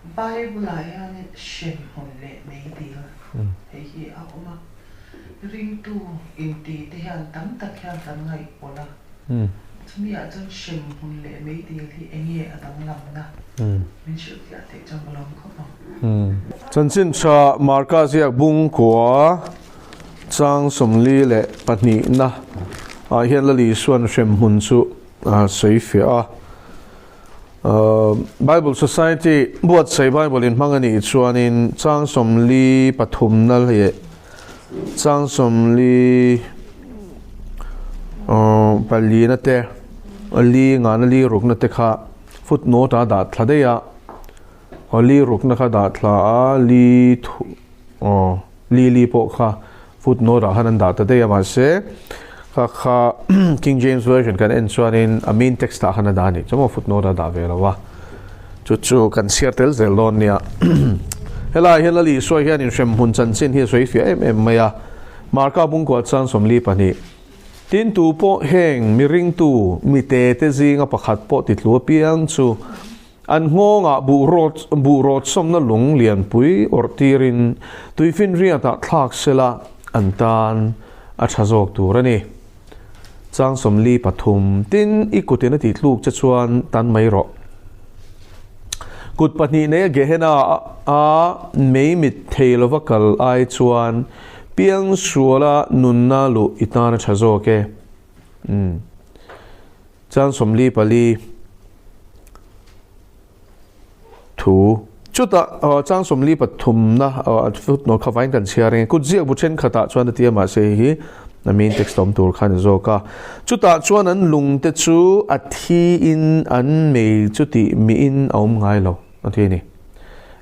Bible-ah hianin hremhmun leh meidil hei hi a awm a, ringtu inti te hian tam tak hian kan ngaihpawlh a, chumi ah chuan hremhmun leh meidil hi enge a danglamna min hrilhfiah theih chuan ka lawm khawp ang. Chanchin tha Marka ziak bungkua chang 42 na ah hian Lal Isuan hremhmun chu a sawifiah a. Bible Society buatsaih Bible in hmang a nih chuanin chang 43 na leh chang 44 na te li nga na li ruk na te kha footnote a dah thla daih a, aw li ruk na kha dah thla a li thu aw li li pawh kha footnote ah khan an dah ta daih a mahse kha kha King James Version kan en chuanin a main text ah khan a dah a nih chu maw footnote a dah ve lo a chu chu kan chhiar tel zel dawn nia helai hian Lal Isua hian inhrem hmun chanchin hi a sawi fiah em em mai a Marka bungkuah chuan 42 Tin tu pawh heng mi ringtu mi te te zinga pakhat pawh titlu apiang chu An nghawngah buh rawt sawmna lung lianpui awrh tirin tuifinriatah thlak sela an tan a tha zawk tur a ni. Chang 43, Tin, i kutin a tih tluk che chuan tan mai rawh. Kut pahnih neia Gehenna a mei mit thei lova kal ai chuan piangsuala nunna luh i tan a tha zawk e. Umm. Chang 44 thu chutah chang 43 na footnote kha vain kan chhiar eng kut ziak bu thenkhatah chuan a ti a mahse hei hi a main text awm tur khan a zawk a chutah chuan an lung te chu a thi in an mei chu tih miin a awm ngai lo a ti a ni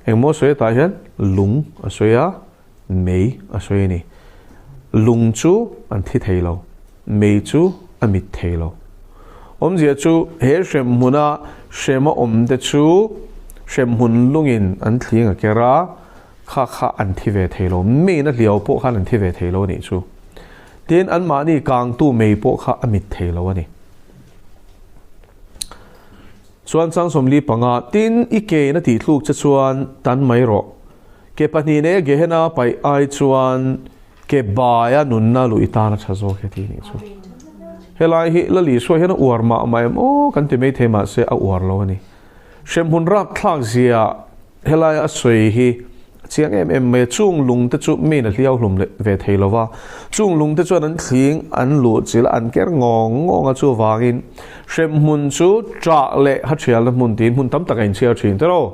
engmaw sawi atah hian lung a sawi a mei a sawi a ni lung chu an thi thei lo. Mei chu a mit thei lo. Awmzia chu he hremhmuna hrema awmte chu hremhmun lungin an thling a ker a, kha kha an thi ve thei lo. Mein a hliau pawh khan an thi ve thei lo a nih chu. Tin, anmahni kangtu mei pawh kha a mit thei lo a ni. Chuan chang 45, Tin, i kein a tihtluk che chuan tan mai rawh. Ke pahnih nei a Gehenna paih ai chuan Ke baia nunna luh i tan a tha zawk he ti nih chu. Helai hi Lal Isua hian a uar mah mah em aw kan ti mai thei mahse a uar lo a ni. Hremhmun rapthlak zia helai a sawi hi a chiang em em mai a, chung lung te chu main a hliau hlum leh ve thei lo va, chung lung te chuan an thling an luh chilh a an ker ngawng ngawng a chuvangin hremhmun chu ṭah leh ha ṭhialna hmun tiin hmun tam tak a inchhiar ṭhin tiraw?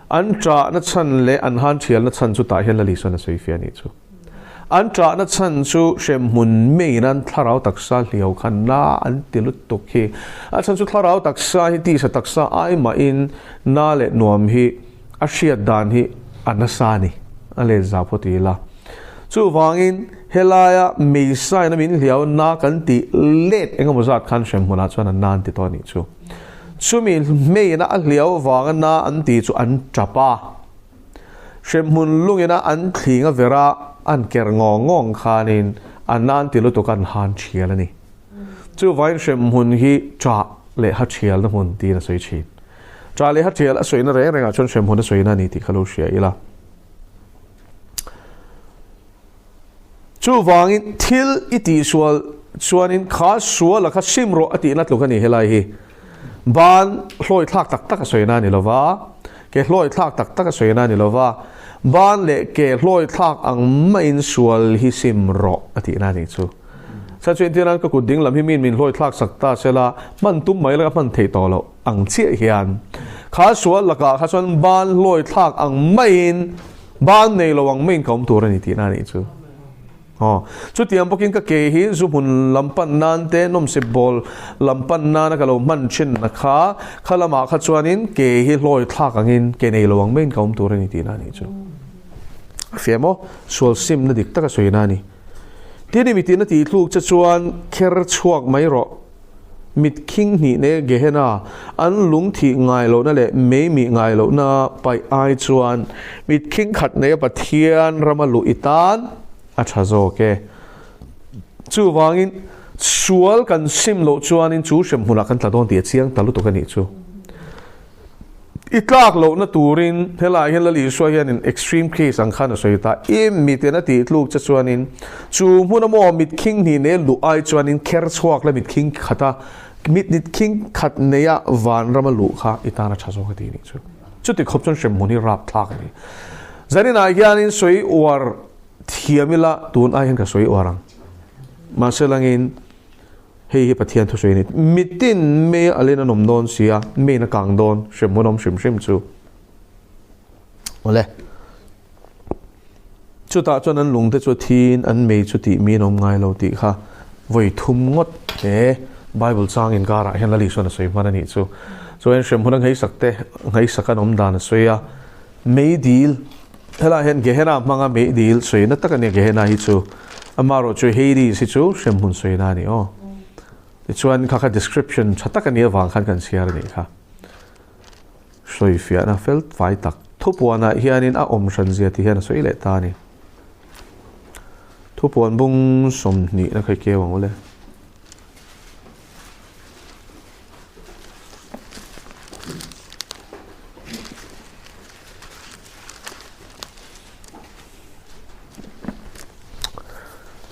An ṭahna chhan leh an han ṭhialna chhan chu tah hian Lal Isuan a sawi fiah a nih chu. An ṭahna chhan chu hremhmun meiin an thlarau taksa hliau kha na an ti lutuk hi. A chhan chu thlarau taksa hi tisa taksa ai mahin na leh nuam hi a hriat dan hi a nasa a ni, a let zau pawh ti ila. Chuvangin helaia meisain a min hliau na kan tih let engemaw zat khan hremhmunah chuan an na an ti tawh a nih chu. Chumi meiin a hliau vanga na an tih chu an ṭap a. Hremhmun lungina an thling a vera an ker ngawng ngawng khanin a nan ti lutuk an han thial a ni. Chuvain hremhmun hi ṭah leh ha thialna hmun tiin a sawi thin. Ṭah leh ha thial a sawina reng rengah chuan hremhmun a sawina a ni tih kha lo hria ila. Chuvangin thil i tihsual chuanin kha suala kha sim rawh a tihna tluk a ni helai hi. Ban hlawi thlak tak tak a sawina a ni lova, ke hlawi thlak tak tak a sawina a ni lova, ban leh ke hlawi thlak ang maiin sual hi sim rawh a tihna a nih chu. Chhan chu entir nan ka kut ding lam hi miin min hlawi thlak sak ta sela hman tum mai laka hman theih tawh loh ang chiah hian kha sual lakah kha chuan ban hlawi thlak ang maiin Ban nei lo ang maiin ka awm tur a ni tihna a nih chu. Aw, chutiang bawkin ka ke hi zu hmun lam pan nan te, nawmsip bawl lam pan nana ka lo hman thin na kha, kha lamah kha chuanin ke hi hlawi thlak angin ke nei lo ang maiin ka awm tur a ni tihna a nih chu. A fiah maw? Sual simna dik taka sawina a ni. Tin i mitin a tihtluk che chuan kher chhuak mai rawh. Mit khing hnih ne Gehenna, an lung thih ngai lohna leh mei mih ngai lohna paih ai chuan mit khing khat neia Pathian rama luh i tan a tha zawk e. Chuvangin, sual kan sim loh chuanin chu hrem hmunah kan tla dawn tih a chiang ta lutuk a nih chu. I tlak lohna turin helaiah hian Lal Isua hianin extreme case ang khan a sawi ta. I miten a tih tluk che chuanin chu hmuna maw mit khing hnih nei luh ai chuanin kher chhuak la mit khing khat a, mit nit khing khat neia vanrama luh kha i tan a tha zawk a ti nih chu. Chuti khawp chuan hremhmun hi rapthlak a ni. Zaninah hianin sawi uar thiam ila tun ai hian ka sawi uar ang. Mahse langin. Hei hi Pathian thusawi a ni. Mitin mei a len an awm dawn si a, meiin a kang dawn hremhmun awm hrim hrim chu. Awle. Chutah chuan an lungte chu thiin an mei chu tih miin awm ngai lo tih kha vawi thum ngawt he Bible chang inkarah hian Lali chuan a sawi hman a nih chu. Chuan hremhmun a ngeisak te, ngeisak an awm dan a sawi a. Mei dil, Helaiah hian Gehenna hmanga mei dil sawina tak a nia Gehenna hi chu. Amaherawh chu Hades hi chu hremhmun sawina a ni aw. Tichuan kha kha description tha tak a nih avang khan kan chhiar a nih kha. Sawifiahna fel fai tak. Thupuanah hianin a awm hran zia tih hian a sawi leh ta a ni. Thupuan bung 20 na kha i keu ang ule.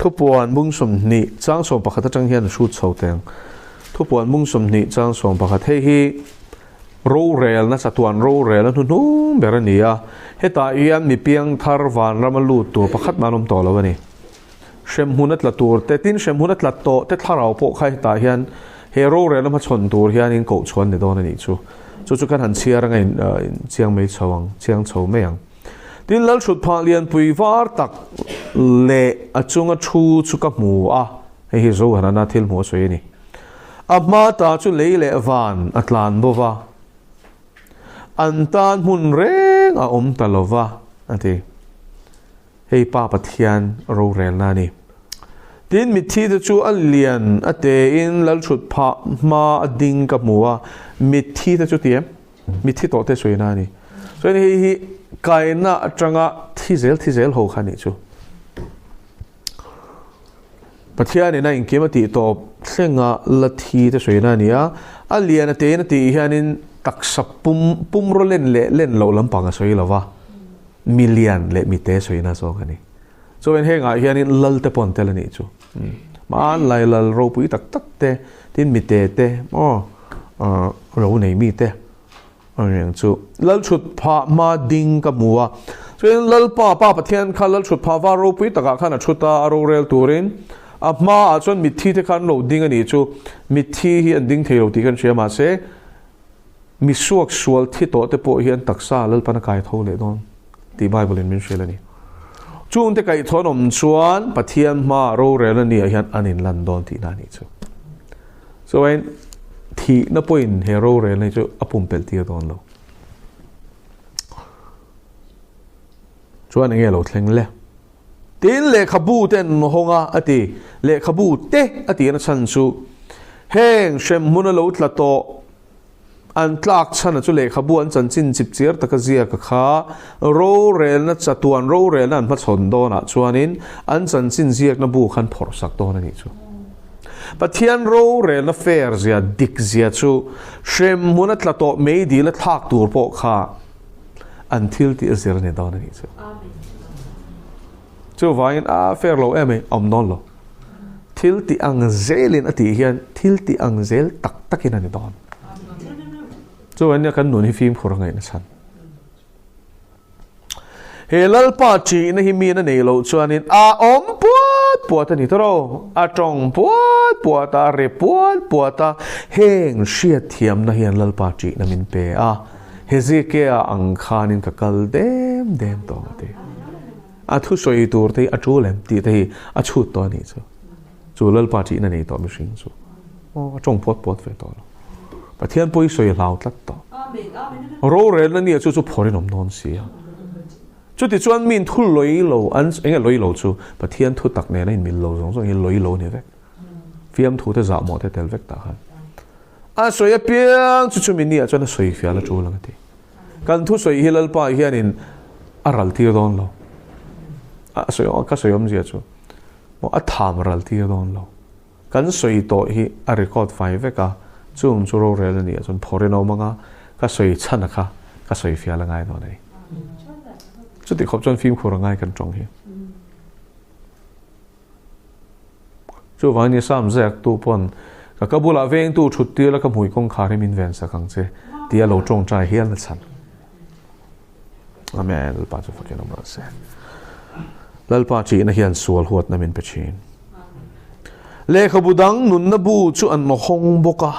Thupuan bung 20 chang 11 atang hian a hrut chho teng. Thupuan bung 20 chang 11 hei hi rorelna chatuan rorelna hnuhnung ber a ni a. Hetah hian mi piangthar vanrama lut tur pakhat mah an awm tawh lo a ni. Hremhmun a tla tur te, tin hremhmun a tla tawh te thlarau pawh kha hetah hian he rorelna hmachhawn tur hianin koh chhuan ni dawn a nih chu. Chu chu kan han chhiar anga in chiang mai chho ang, chiang chho mai ang. Tin Lalhrutphah lianpui var tak leh a chunga thu chu ka hmu a, hei hi Zohanana thil hmuh a sawi a ni. A hma ta chu lei leh van a tlan bo va, an tan hmun reng a awm ta lo va, a ti. Hei Pa Pathian rorelna a ni. Tin, mitthi te chu a lian a tein lalthut phah hma a ding ka hmu a, mitthi te chu ti em? Mitthi tawh te sawina a ni. Chuan hei hi kaina atanga thi zel thi zel ho kha a nih chu. Pathianin a inkim a tih tawp thlenga la thi te sawina a ni a, a lian a tein a tih hianin taksa pum pumraw len leh len loh lampang a sawi lo va. Milian leh mite sawina zawk a ni. Chuan hengah hianin lal te pawh an tel a nih chu. Hmanlai lal ropui tak tak te, tin mite te maw ro nei mi te ang reng chu. Lal thut phah hma ding ka hmu a. Chuan Lalpa Pa Pathian kha lal thut phah var ropui takah khan a thut a, a rorel turin a hmaah chuan mitthi te kha an lo ding a nih chu. Mitthi hi an ding thei lo tih kan hria mahse, Mi suak sual thi tawh te pawh hian taksa Lalpan a kai tho leh dawn tih Bible in min hrilh a ni. Chungte kaihthawh an awm chuan Pathian hma rorel a nih ah hian an inlan dawn tihna a nih chu. Chuan thihna pawhin he rorelna hi chu a pumpelh tir dawn lo. Chuan enge lo thleng le? Tin lehkhabu te an hawng a, a ti. Lehkhabu te a tih na chhan chu heng hremhmun a lo tla tawh an tlak chhan a chu lehkhabu an chanchin chipchiar taka ziak a kha rorelna chatuan rorelna an hmachhawn dawnah chuanin an chanchin ziakna bu khan phawrh sak dawn a nih chu. Pathian rorelna fair zia dik zia chu hremhmun a tla tawh meidil a thlak tur pawh kha an thil tih a zir a ni dawn a nih chu. Chuvangin a fair lo em ai awm dawn lo. Thil tih ang zelin a tih hian thil tih ang zel tak takin a ni dawn. Chuvangin kan nun hi fimkhur a ngaihna chhan. He Lalpa ṭihna hi miin a nei loh chuanin a awm puat puat a ni tawh lo. A tawng puat puat a, a ri puat puat a. Heng hriatthiamna hian Lalpa ṭihna min pe a. Hezekiah ang khanin ka kal dem dem tawh a ti. A thusawi tur te hi a ṭul em tih te hi a chhut tawh a nih chu. Chu Lalpa ṭihna nei tawh mihring chu aw a tawng puat puat ve tawh lo. Pathian pawh i sawi hlau tlat tawh. Rorelna nia chu chu phawrin awm dawn si a. Chutichuan min thu lawi lo an eng nge lawi lo chu Pathian thu tak nena inmil lo zawng zawng hi lawi lo ni vek. Fiamthu te zahmawh te tel vek tah khan. A sawi apiang chu chumi nia chuan a sawi fial a tul ang a ti. Kan thusawi hi Lalpa hianin a ral tir dawn lo. A sawi ka sawi awmzia chu maw a tham ral tir dawn lo. Kan sawi tawh hi a record fai vek a, chung chu rorel a nih ah chuan phawrin a awm ang a, ka sawi chhan a kha. Ka sawi fial a ngai dawn a ni. Chuti khawp chuan fimkhur a ngai kan tawng hi. Chuvangin ni Sam ziaktu pawn ka ka bulah vengtu thut tir la ka hmui kawngkhar hi min ven sak ang che tia lo tawngtai hial na chhan. Amen. Lalpa chu fakin awm rawh se. Lalpa chihna hian sual huatna min pe thin. Lehkhabu dang nunna bu chu an hawng bawk a.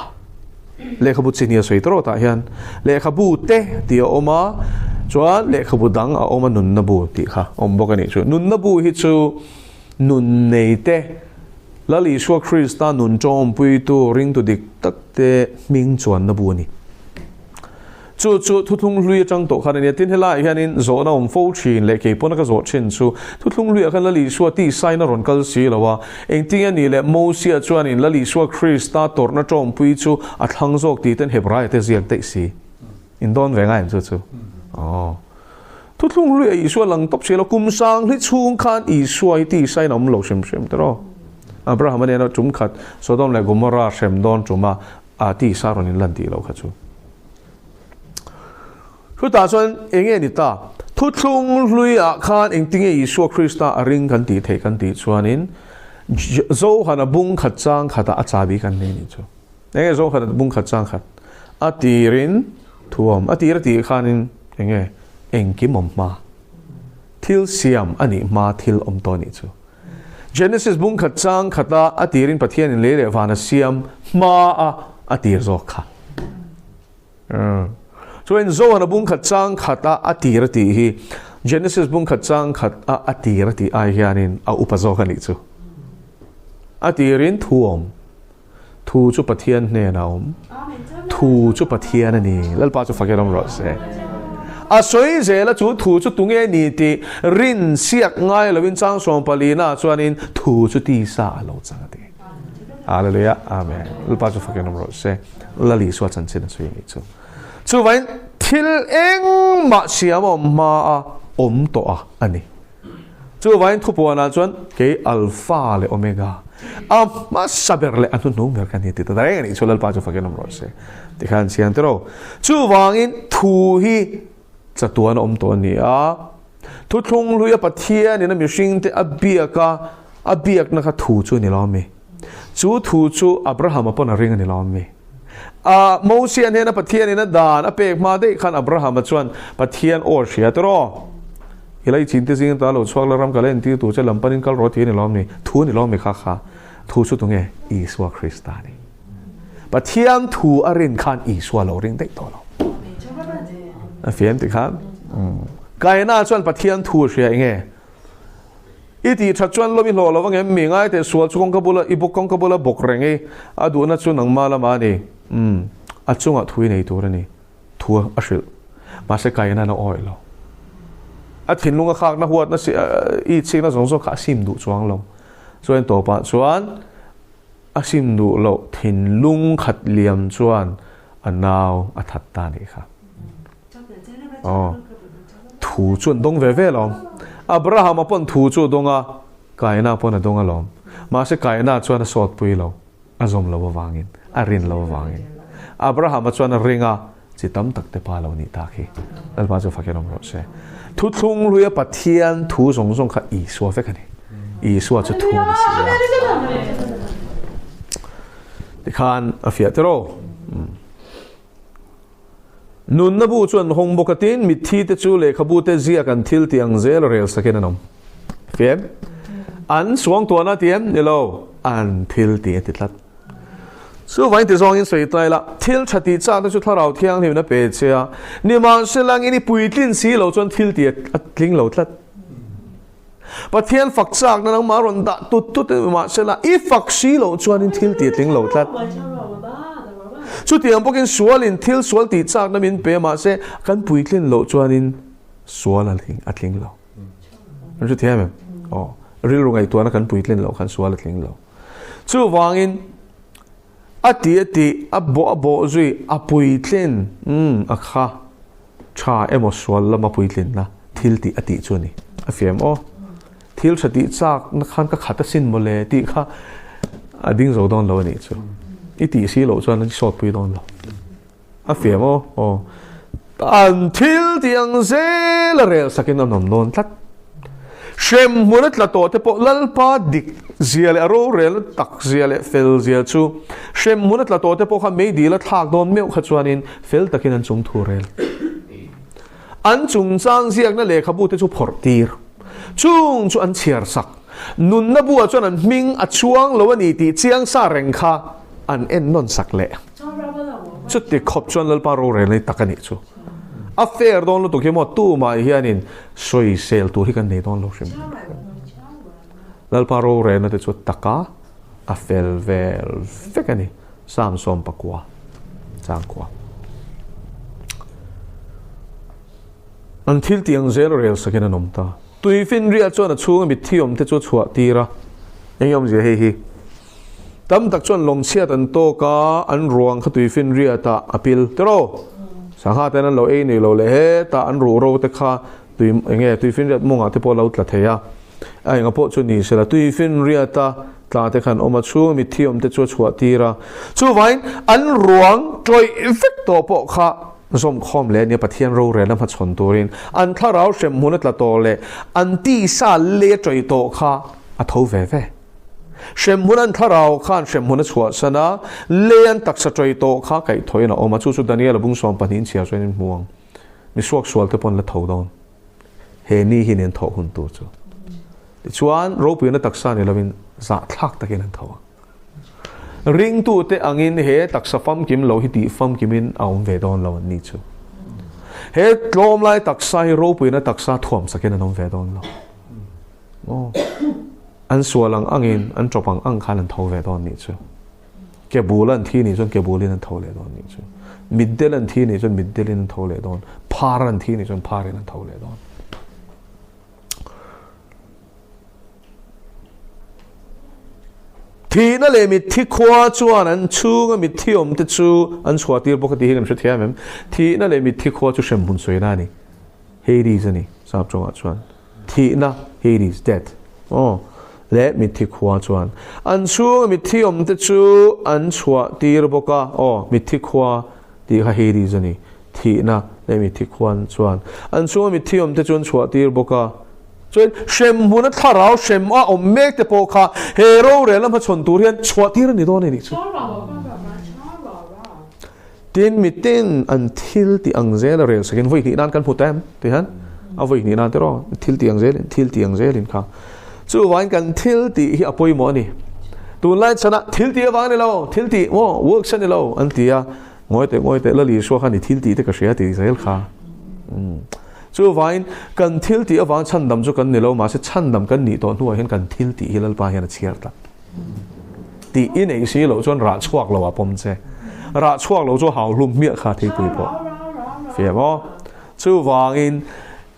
Lehkhabu chi hnih a sawi tawh tah hian lehkhabu te tih a awm a, chuan lehkhabu dang a awm a nunna bu tih kha awm bawk a nih chu. Nunna bu hi chu nun nei te, Lal Isua Krista nun tawngpuitu ringtu dik tak te hming chuanna bu a ni. Chu chu thuthlung hlui atang tawh khan a nia. Tin, helaiah hianin zawhna awm fo thin leh kei pawna ka zawh thin chu thuthlung hluiah khan Lal Isua tihsain a rawn kal si lo a. Engtin a nih leh Mosia chuanin Lal Isua Krista tawrhna tawngpui chu a thlang zawk tih ten Hebraia te ziak daih si. In dawn ve ngai em chu chu? Aw. Thuthlung hluiah Isua lang tawp si lo. Kum sang hli chhung khan Isua hi tihsain a awm lo hrim hrim tiraw? Abrahama nena tum khat Sodom leh Gomorrah hrem dawn tuma a tihsa rawn inlan tih loh kha chu. Chutah chuan eng nge ni ta? Thuthlung hluiah khan engtinge Isua Krista a ring kan tih theih kan tih chuanin Zohana bung khat chang khatah a chabi kan nei nih chu. Eng nge Zohana bung khat chang khat? A tirin thu awm. A tir a tih khanin eng nge engkim awm hma? Thil siam a nih hma thil awm tawh nih chu. Genesis bung khat chang khata a tirin Pathianin lei leh van a siam hma a a tir zawk kha. Chuan Zohan a bung khat chang khata a tir a tih hi Genesis bung khat chang khat a a tir a tih ai hianin a upa zawk a nih chu. A tirin thu awm. Thu chu Pathian hnenah a awm. Thu chu Pathian a ni. Lalpa chu fakin awm rawh se. A sawi zel a chu thu chu tunge ni tih rin siak ngai loin chang sawm palina chuanin thu chu tisa a lo chang a ti. Hallelujah. Amen. Lalpa chu fakin awm rawh se. Lal Isua chanchin a sawi a nih chu. Chuvain thil engmah siam a awm hma a awm tawh a a ni. Chuvain thupuanah chuan kei Alpha leh Omega, a hmasa ber leh a hnuhnung ber ka ni ti ta reng a nih chu Lalpa chu fakin awm rawh se. Tikhan chiang tiraw. Chuvangin thu hi chatuan a awm tawh a ni a. Thuthlung hluia Pathianin a mihringte a biak a, a biakna kha thu chu a ni lo a mi. Chu thu chu Abrahama pawn a ring a ni lo a mi. A Mosia hnena Pathianin a dan a pek hma daih khan Abrahama chuan Pathian aw hria tiraw? I lei chin te zing ta lo chhuak la ram ka la entir tur che lam panin kal rawh ti a ni lawm ni? Thu a ni lawm mi kha kha? Thu chu tunge? Isua Krista a ni. Pathian thu a rin khan Isua lo ring daih tawh lo. A fiam ti khan. Kaina chuan Pathian thu a hria enge? I tih that chuan lawm i hlawh lo angem? Mi ngai teh sual chu kawngka bula i bawk kawngka bula bawk reng i, a duhna chu nangmah lamah a ni. Umm, a chungah thu i nei tur a ni. Thu a hrilh. Mahse kaina na awih lo. A thinlung a khakna huatna si i chikna zawng zawng kha a sim duh chuang lo. Chuan tawpah chuan a sim duh loh thinlung khat liam chuan a nau a that ta nih kha. Aw, thu chu an dawng ve ve alawm. Abrahama pawn thu chu a dawng a, Kaina pawn a dawng alawm. Mahse Kaina chuan a sawtpui lo, a zawm lo avangin, a rin lo avangin. Abrahama chuan a ring a, chi tam tak te pa lo nih tak hi. Lalpa chu fakin awm rawh se. Thuthlung hluia Pathian thu zawng zawng kha Isua vek a ni. Isua chu thu a ni si a. Tikhan a fiah tiraw? Nunna bu chu an hawng bawk a, tin, mitthi te chu lehkhabu te ziak an thil tih ang zel a rel sakin an awm. Fem? An suangtuahna ti em? Ni lo, an thil tih a ti tlat. Chuvangin ti zawngin sawi ta ila, thil tha tih chakna chu Thlarau Thianghlimna pe che a, nimahsela angin i puitlin si lo chuan thil tih a tling lo tlat. Pathian fak chakna nangmah rawn dah tut tut a ni mahsela i fak si loh chuanin thil tih a tling lo tlat. Chutiang bawkin sualin thil sual tih chakna min pe mahse kan puitlin loh chuanin sual a tling a tling lo. Kan hre thiam em? Aw, rilru ngaihtuahna kan puitlin loh khan sual a tling lo. Chuvangin a tih a tih, a bawh a bawh zui, a puitlin, umm, a kha. Tha emaw sual lama puitlinna thil tih a tih chu a ni. A fiam aw. Thil tha tih chak na khan ka khat asin mawle tih kha a ding zo dawn lo a nih chu. I tih si loh chuan i sawt pui dawn lo. A fiam aw. Aw. An thil tih ang zel a rel sakin an awm dawn tlat. Hremhmun a tla tawh te pawh Lalpa dik zia leh a rorelna tak zia leh fel zia chu hremhmun a tla tawh te pawh kha meidil a thlak dawn meuh kha chuanin fel takin an chung thu rel. An chungchang ziakna lehkhabu te chu phawrh tir. Chung chu an chhiar sak. Nunna buah chuan an hming a chuang lo a ni tih chiang sa reng kha an en nawn sak leh. Chuti khawp chuan Lalpa rorel nei tak a nih chu. A fair dawn lutuk hi maw tumah hianin sawisel tur hi kan nei dawn lo hrim hrim. Lalpa rorelna te chu taka a fel vel vek a ni. Psalm 19 changkua. An thil tih ang zel rel sakin an awm ta. Tuifinriat chuan a chhunga mitthi awm te chu a chhuah tir a. Eng awmzia hei hi? Tam tak chuan lawngchhiat an tawk a, an ruang kha tuifinriatah a pil tiraw? Sangha ten an lo ei nei lo leh hetah an ruh ro te kha tui eng nge tuifinriat mawngah te pawh a lo tla thei a. A enga pawh chu ni sela tuifinriata tla te khan awm a, chhunga mitthi awm te chu a chhuah tir a. Chuvangin an ruang tawih vek tawh pawh kha zawmkhawm leh a nia Pathian rorelna hmachhawn turin an thlarau hremhmun a tla tawh leh an tisa lei a tawih tawh kha a tho ve ve. Hremhmun an thlarau khan hremhmun a chhuahsan a, lei an taksa tawih tawh kha kaihthawhin a awm a, chu chu Daniel-a bung 12 in chhiar chuan in hmu ang. Mi suaksual te pawn la tho dawn. He ni hi nen thawh hun tur chu. Tichuan, ropuina taksa ni lovin zahthlak takin an tho ang. Ringtute angin he taksa famkim lo hi tih famkimin a awm ve dawn lo an ni chu. He tlawmlai taksa hi ropuina taksa thuam sakin an awm ve dawn lo. Aw. An sual ang angin, an tawp ang ang khan an tho ve dawn nih chu. Ke bul an thi nih chuan ke bulin an tho leh dawn nih chu. Mitdel an thi nih chuan mitdelin an tho leh dawn. Phar an thi nih chuan pharin an tho leh dawn. Thihna leh mitthi khua chuan an chhunga mitthi awmte chu an chhuahtir bawk a tih hi kan hrethiam em? Thihna leh mitthi khua chu hremhmun sawina a ni. Hades a ni, sap tawngah chuan. Thihna, Hades, death, aw, leh mitthi khua chuan an chhunga mitthi awmte chu an chhuahtir bawk a, aw, mitthi khua tih kha Hades a ni. Thihna leh mitthi khuan chuan an chhunga mitthi awmte chu an chhuahtir bawk a. Chuan hremhmuna thlarau hrem a awm mek te pawh kha he rorel a hmachhawn tur hian chhuahtir a ni dawn a nih chu. Tin, miten an thil tih ang zel a rel sakin vawi hnih nan kan hmu ta em? Ti hian a vawi hnih nan tiraw thil tih ang zelin thil tih ang zelin kha. Chuvangin kan thil tih hi a pawimawh a ni. Tunlai chhanah thil tih avang a ni lo, thil tih maw works a ni lo an ti a. Ngawi teh ngawi teh Lal Isua khan i thil tih te ka hria tih zel kha. Chuvangin kan thil tih avang chhandam chu kan ni lo, mahse chhandam kan nih tawh hnuah hian kan thil tih hi Lalpa hian a chhiar tlat. Tih i neih si loh chuan rah chhuak lo a pawm che. Rah chhuak lo chu hau hlum hmiah kha theipui pawh. Fia maw? Chuvangin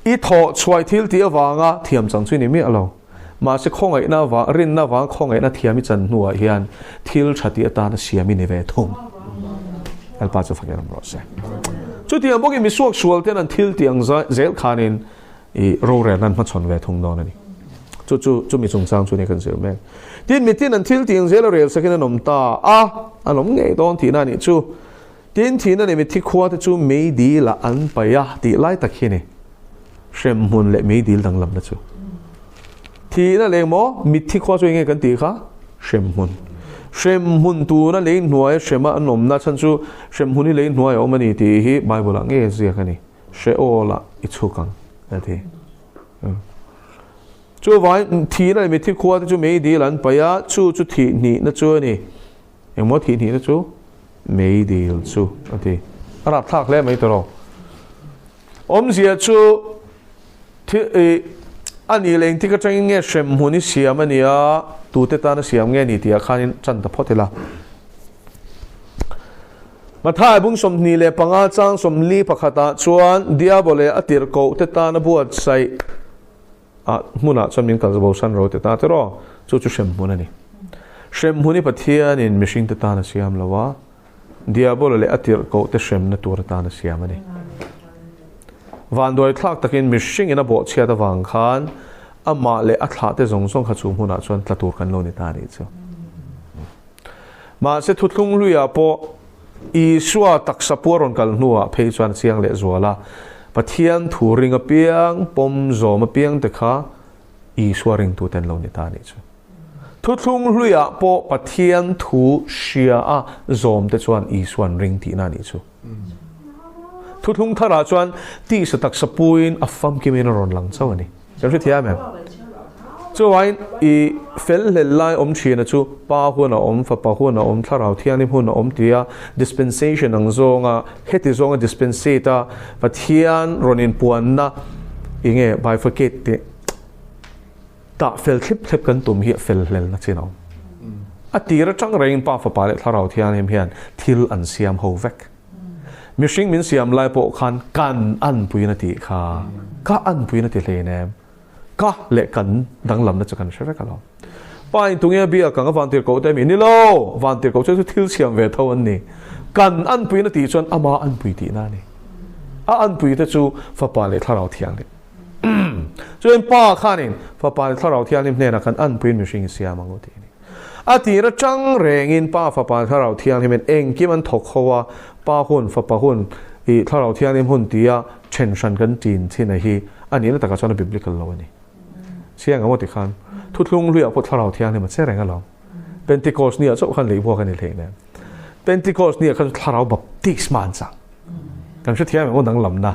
i thawh chhuai thil tih avanga thiam chang chu i ni miah lo. Mahse khawngaihna avang, rinna avang khawngaihna thiam i chan hnuah hian thil tha tih atana siam i ni ve thung. Lalpa chu fak em rawh se. Chutiang bawkin mi suaksual ten an thil tih ang zel khanin i rorelna an hmachhawn ve thung dawn a ni. Chu chu chumi chungchang chu ni kan zir mek. Tin mitin an thil tih ang zel a rel sakin an awm ta a, an awm ngei dawn tihna a nih chu. Tin thihna leh mitthi khua te chu meidil ah an paih a tih lai tak hi a ni. Hremhmun leh meidil danglamna chu. Thihna leh maw mitthi khua chu enge kan tih kha? Hremhmun. Hremhmun tuna lei hnuaia hrema an awmna chhan chu hremhmun hi lei hnuaia awm a ni tih hi Bible ah nge ziak a ni. Hrehawlah i chhuk ang a ti. Chuvangin thihna leh mitthi khua te chu meidil an paih a, chu chu thih hnihna chu a ni. Engmaw thih hnihna chu meidil chu a ti. A rapthlak hle mai tawh lo. Awmzia chu thi i a nih leh engtik atangin nge hremhmun i siam a nia, tute tana siam nge ni tih ah khanin chan ta phawt ila. Mathai bung 25 chang 41 ah chuan Diabole a tirhkoh te tana buatsaih A hmunah chuan min kal bo san ro ti ta tiraw? Chu chu hremhmun a ni. Hremhmun hi Pathianin mihringte tan a siam lo a, Diabola leh a tirhkoh te hremna tur atan a siam a ni. Vanduai thlak takin mihringin a bawhchhiat avang khan amah leh a thlahte zawng zawng kha chu hmunah chuan tla tur kan lo ni ta a nih chu. Mahse thuthlung hluiah pawh. Isua taksa puar rawn kal hnuah phei chuan a chiang leh zual a, Pathian thu ring apiang, pawm zawm apiang te kha Isua ringtute an lo ni ta a nih chu. Thuthlung hluiah pawh Pathian thu hria a zawm te chuan Isua an ring tihna a nih chu. Thuthlung tharah chuan tisa taksa puiin a famkimin a rawn lang chauh a ni. Kan hrethiam em? Chuvain i fel hlel lai awm thina chu Pa hun a awm, Fapa hun a awm, Thlarau Thianghlim hun a awm tia dispensation ang zawnga heti zawnga dispensate a Pathian rawn inpuanna enge bifurcate tih tah fel thlip thlep kan tum hi a fel hlelna chin a awm. A tir atang rengin Pa, Fapa leh Thlarau Thianghlim hian thil an siam ho vek. Mihring min siam lai pawh khan kan anpuiin a tih kha, ka anpuiin a ti hleinem, ka leh kan danglamna chu kan hre vek alawm. Pa in tunge biak ang a vantirhkoh te mi? Ni lo, vantirhkoh chu chu thil siam ve tho an ni. Kan anpuiin a tih chuan ama anpui tihna a ni. A anpui te chu Fapa leh Thlarau Thianghlim. Chuan Pa khanin Fapa leh Thlarau Thianghlim hnenah kan anpuiin mihring i siam ang u tih a ni. A tir atang rengin Pa, Fapa, Thlarau Thianghlimin engkim an thawk ho a, Pa hun, Fapa hun, i Thlarau Thianghlim hun tia then hran kan tin thin a hi a nihna takah chuan a biblical lo a ni. Chiang ang aw tikhan Thuthlung hluiah pawh Thlarau Thianghlim a che reng alawm. Pentecost niah chauh khan leihbuak a ni hlei nen. Pentecost niah khan Thlarau baptisma an chang. Kan hrethiam em aw danglamna.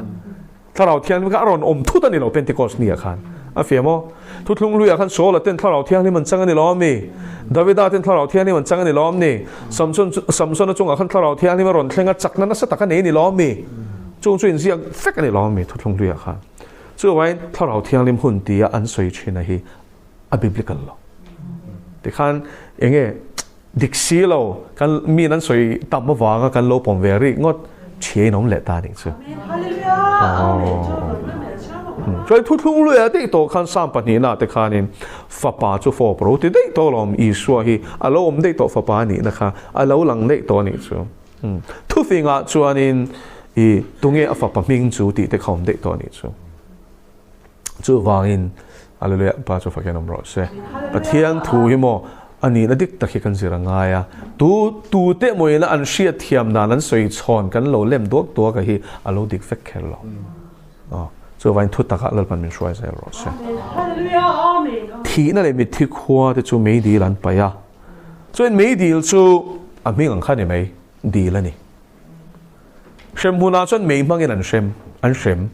Thlarau Thianghlim kha a rawn awm thut a ni lo Pentecost ni ah khan. A fiam aw. Thuthlung hlui ah khan Saul-a ten Thlarau Thianghlim an chang a ni lawm mi? Davida ten Thlarau Thianghlim an chang a ni lawm ni? Samson Samsona chungah khan Thlarau Thianghlim a rawn thleng a, chakna nasa tak a nei a ni lawm mi? Chung chu inziak vek a ni lawm mi Thuthlung hlui ah khan? Chuvangin Thlarau Thianghlim hun tia an sawi thin a hi a biblical lo. Tikhan enge dik si lo kan min an sawi tam avanga kan lo pawm ve rik ngawt thiain awm leh ta nih chu. Chuan thuthlung luia daih tawh khan Psalm pahnihna te khanin fapa chu fawp ro ti daih tawh lawm Isua hi a lo awm daih tawh fapa a nihna kha a lo lang daih tawh a nih chu. Thufingah chuanin i tunge a fapa hming chu tih te kha awm daih tawh a nih chu. Chuvangin, Hallelujah, Pa chu fakin awm rawh se. Pathian thu hi maw a nihna dik tak hi kan zir a ngai a. Tu tu te mawina an hriat thiam dan an sawi chhawn kan lo lem duak duak a hi a lo dik vek kher lo. Aw, chuvangin thu takah Lalpan min hruai zel rawh se. Thihna leh mitthi khua te chu meidil an paih a. Chuan meidil chu a hming ang kha ni mai, dil a ni. Hrem hmunah chuan mei hmangin an hrem, an hrem.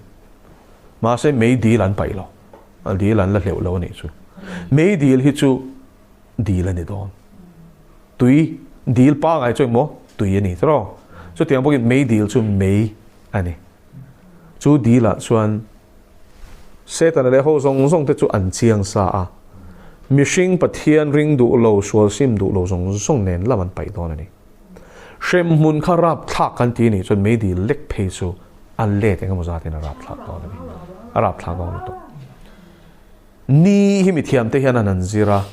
Mahse mei dil an paih lo. A dil an la hleuh lo a nih chu. Mei dil hi chu dil a ni dawn. Tui dil pangai chu engmaw tui a ni tiraw. Chutiang bawkin mei dil chu mei a ni. Chu dilah chuan Setana leh ho zawng zawng te chu an chiang sa a. Mihring Pathian ring duh lo, sual sim duh lo zawng zawng nen lam an paih dawn a ni. Hremhmun kha rapthlak kan ti nih chuan meidil lek phei chu a let eng emaw zatin a rapthlak dawn a ni. A rapthlak dawn lutuk. Ni hi mithiam te hian an han zir a,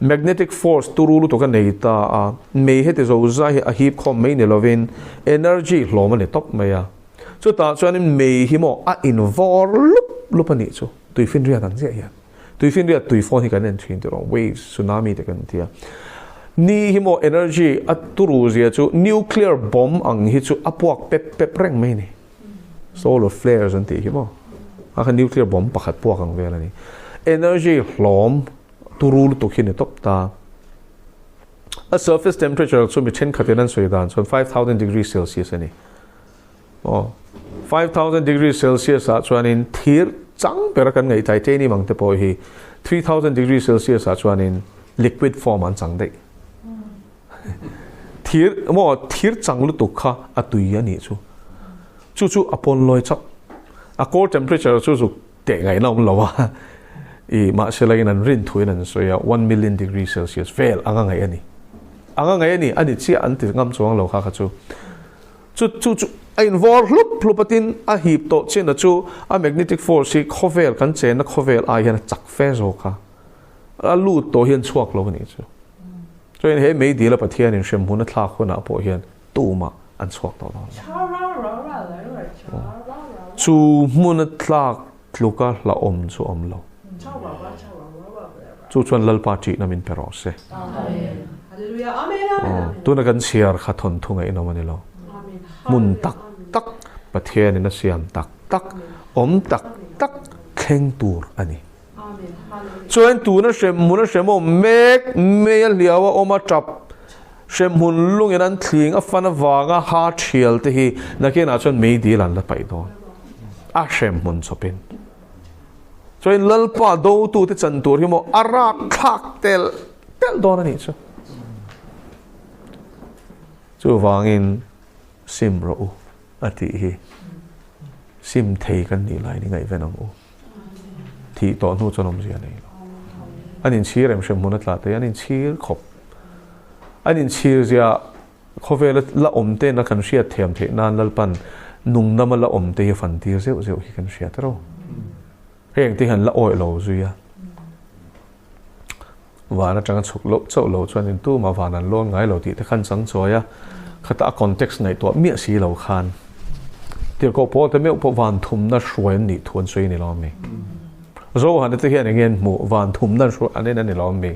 magnetic force turu lutuk a nei ta a, mei heti zo zai hi a hip khawm mai ni lovin energy hlawm a ni tawp mai a. Chutah chuanin mei hi maw a invawr lup lup a nih chu tuifinriat ang chiah hian. Tuifinriat tui phone hi kan en thin tiraw, waves, tsunami te kan ti a. Ni hi maw energy a turu zia chu nuclear bomb ang hi chu a puak pep pep reng mai a ni. Solar flares an tih hi maw a kha nuclear bomb pakhat puak ang vel a ni. Energy hlawm turu lutuk hi ni tawp ta. A surface temperature chu mi thenkhatin an sawi dan chuan 5000 degree celsius a ni. Aw, 5000 degree Celsius ah chuanin thir chang bera kan ngaih titanium ang te pawh hi 3000 degree Celsius ah chuanin liquid form an chang daih. Thir maw thir chang lutuk kha a tui a nih chu. Chu chu a pawn lawi chauh. A core temperature chu zuk teh ngaihna awm lo a. I mahse lain an rin thuin an sawi a 1 million degree Celsius vel anga ngaih a ni. Anga ngaih a ni, a ni chiah an ti ngam chuang lo kha kha chu. Chu chu chu a invawr hlup hlup a tin a hip tawh chin a chu a magnetic force hi khawvel kan chenna khawvel ai hian a chak fe zawk a, a lut tawh hian chhuak lo a nih chu. Chuan he meidil a Pathian in hremhmun a thlak hunah pawh hian tumah an chhuak tawh dawn lo. Chu hmun a tlak tluka hlauhawm chu awm lo. Chu chuan Lalpa ṭihna min pe rawh se. Tuna kan chhiar kha thawnthu ngaihnawm a ni lo. Hmun tak tak Pathianin a siam tak tak, awm tak tak thleng tur a ni. Chuan tuna hremhmun a hremawm mek mei a hliau a awm a tap hremhmun lungin an thling a fan avanga ha thial te hi nakinah chuan meidil an la paih dawn a hremhmun chawpin. Chuan Lalpa dotute chan tur hi maw a rak thlak telh telh dawn a nih chu. Chuvangin sim rawh u a tih hi sim thei kan nih lai ni ngaihven ang u. Thih tawh hnu chuan awmzia nei lo. An inchhir em hrem hmun a tla thei, an inchhir khawp. An inchhir zia khawvela la awm ten a kan hriat thiam theih nan Lalpan nungnama la awm te hi fan tir zeuh zeuh hi kan hriat ro. Heng te hian la awih lo zui a. Van atanga chhuk loh chauh lo chuan in tumah van an lawn ngai lo tih te khan chang chawi a, khata a context ngaihtuah miah si lo khan tirhkoh pawl te meuh pawh van thumna hruai an nih thu an sawi a ni lawm mi? Zohana te hian enge an hmuh van thumna an hruai an en a ni lawm mi?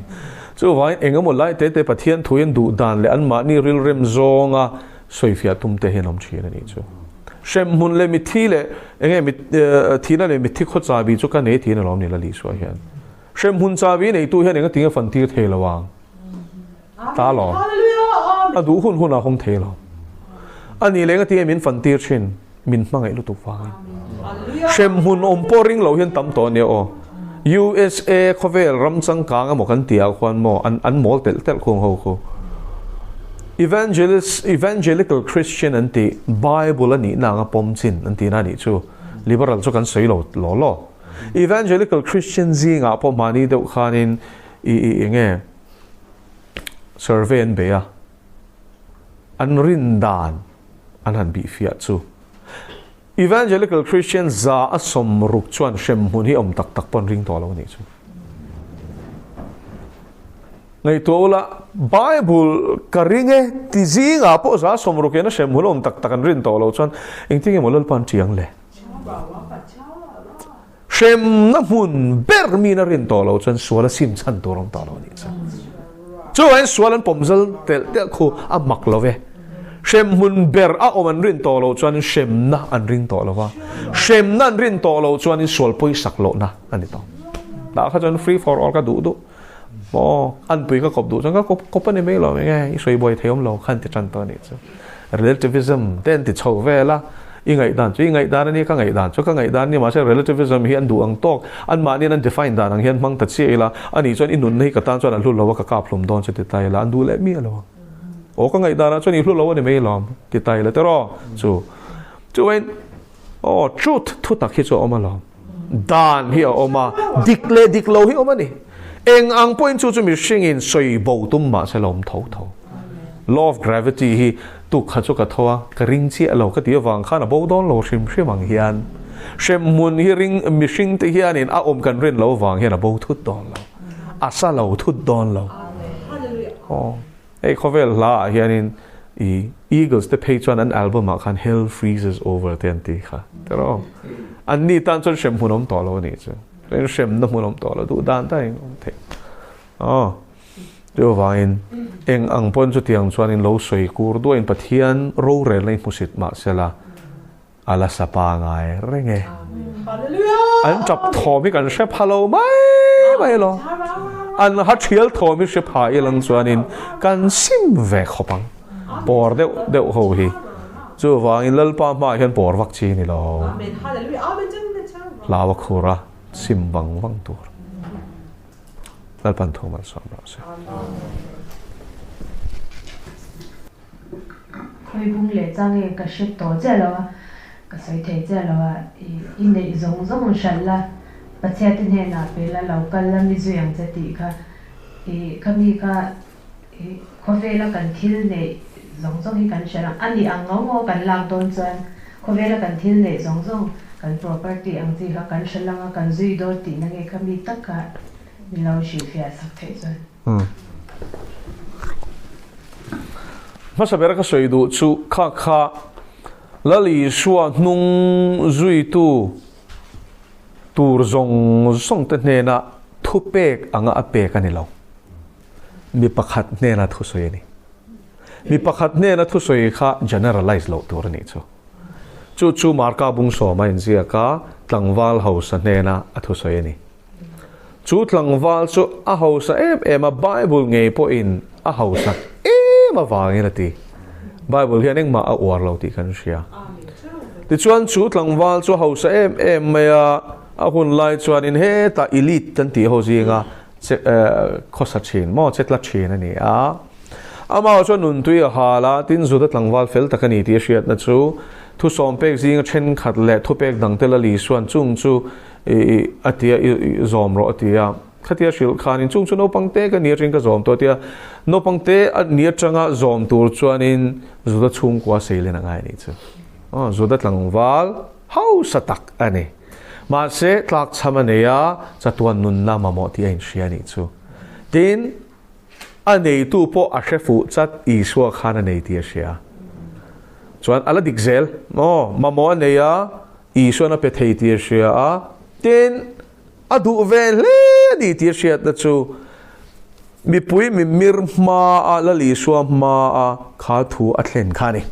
Chuvangin eng emaw lai te te Pathian thu in duh dan leh anmahni rilrem zawnga sawifiah tum te hian awm thin a nih chu. Hremhmun leh mitthi leh enge thihna leh mitthi khaw chabi chu ka nei tih a ni lawm ni Lal Isua hian. Hremhmun chavi neitu hian enga tinge fan tir thei lo ang? Ta lo. A duh hun hun a hawng thei lo. A ni leh enga tinge min fan tir thin? Min hmangaih lutuk vangin. Hremhmun awm pawh ring lo hian tam tawh ania aw. USA khawvel ram changkang emaw kan tih ah khuan maw an an mawl telh telh khung ho khu. Evangelist Evangelical Christian an tih Bible a nihna anga pawm chin an tihna a nih chu. Liberal chu kan sawi lo law law. Evangelical Christian zingah pawh mahni deuh khanin i i enge survey an bei a, an rin dan an han bih fiah chu. Evangelical Christian za a 60 chuan hremhmun hi awm tak tak pawh an ring tawh lo a nih chu. Ngaihtuah ula, Bible ka ring e ti zingah pawh za 60 in a hremhmun awm tak tak an rin tawh lo chuan engtin nge maw Lalpa an tiang le? Hremna hmun ber min a rin tawh lo chuan sual a sim chhan tur awm tawh lo a nih chu. Chuvangin sual an pawm zal telh telh khu a mak lo ve. Hrem hmun ber a awm an rin tawh lo chuan hremna an ring tawh lo va. Hremna an rin tawh lo chuan sual pawisak lohna a ni tawh. Tah kha chuan free for all ka duh duh. Maw an pui ka kawp duh chuan ka kawp kawp a ni mai lo eng e i sawi buai thei awm lo khan ti tan tawh a nih chu. Relativism te an ti chho vel a, i ngaihdan chu i ngaihdan a nia ka ngaihdan chu ka ngaihdan a nia mahse relativism hi an duh ang tawk anmahni an define dan ang hian hmang ta chiah ila ani chuan i nunna hi ka tan chuan a hlu lo a ka kap hlum dawn chu ti ta ila an duh leh miah lo ang. Aw ka ngaihdan ah chuan i hlu lo a ni mai lawm ti ta ila tiraw chu chuan Aw, truth thu tak hi chu a awm alawm. Dan hi a awm a, dik leh dik lo hi awm a ni. Eng ang pawhin chu chu mihringin sawi bo tum mah se la awm tho tho. Law of gravity hi tuk kha chu ka tho a, ka ring chiah lo ka tih avang khan a bo dawn lo hrim hrim ang hian. Hremhmun hi ring mihring te hianin a awm kan rin lo avang hian a bo thut dawn lo. A sa lo thut dawn lo. Aw. Hei khawvel hla ah hianin i Eagles te phei chuan an album ah khan Hell Freezes Over te an ti kha tiraw? An ni tan chuan hrem hmun awm tawh lo a nih chu. Chuan hremna hmun awm tawh lo duh dan dan in awm theih. Aw chuvangin eng ang pawn chutiang chuanin lo sawi kur duahin Pathian rorelna i hmusit mahsela A la sa pangai reng e. An tap thawm hi kan hre pha lo mai mai lo. An ha thial thawm hi hre pha ilang chuanin kan sim ve khawp ang. Pawr deuh deuh ho hi. Chuvangin Lalpa hmaah hian pawr vak chi ni lo. Hlau a khur a, sim vang vang tur. Lalpan thu malsawm rawh se. Khawi bung leh chang nge ka hre tawh chiah lo a, ka sawi thei chiah lo a, i neih zawng zawng hralh la, Pathiate hnenah pe la, lo kal la mi zui ang che tih kha, i khami kha i khawvela kan thil neih zawng zawng hi kan hralh ang, a nih ang ngau ngau kan lak dawn chuan khawvela kan thil neih zawng zawng kan property ang chi kha kan hralh ang a, kan zui dawn tihna nge khami tak kha min lo hrilhfiah sak theih chuan. Hmasa bera ka sawi duh chu kha kha Lal Isua hnung zuitu tur zawng zawng te hnena thupek anga a pek a ni lo. Mi pakhat hnena thusawi a ni. Mi pakhat hnena thusawi kha generalize loh tur a nih chu. Chu chu Marka bung sawma inziak a, tlangval hausa hnena a thusawi a ni. Chu tlangval chu a hausa em em a, Bible ngei pawhin a hausak em avangin a ti. Bible hian engmah a uar lo tih kan hria. Tichuan chu tlangval chu a hausa em em mai a, a hun lai chuanin hetah elite kan tih ho zinga khawsa thin maw, che tla thin a ni a. Amah chuan nuntui a hal a, tin Juda tlangval fel tak a ni tih a hriatna chu thusawm pek zinga thenkhat leh thupek dangte la Lisuan chung chu a ti a, i zawm rawh a ti a. Khatia hrilh khanin chung chu naupang te ka ni atangin ka zawm tawh a ti a. Naupang te a ni atanga zawm tur chuanin Juda chhungkua seilin a ngai a nih chu. Aw, Juda tlangval hausa tak a ni. Mahse, tlakchham a nei a, chatuan nunna mamawh tih a inhria a nih chu. Tin, a neitu pawh a hre fuh chat, Isua khan a nei tih a hria. Chuan a la dik zel, aw, mamawh a nei a, Isuan a pe thei tih a hria a, tin, a duh ve hle a ni tih a hriatna chu mipui mimir hmaa Lal Isua hmaa kha thu a thlen kha a ni.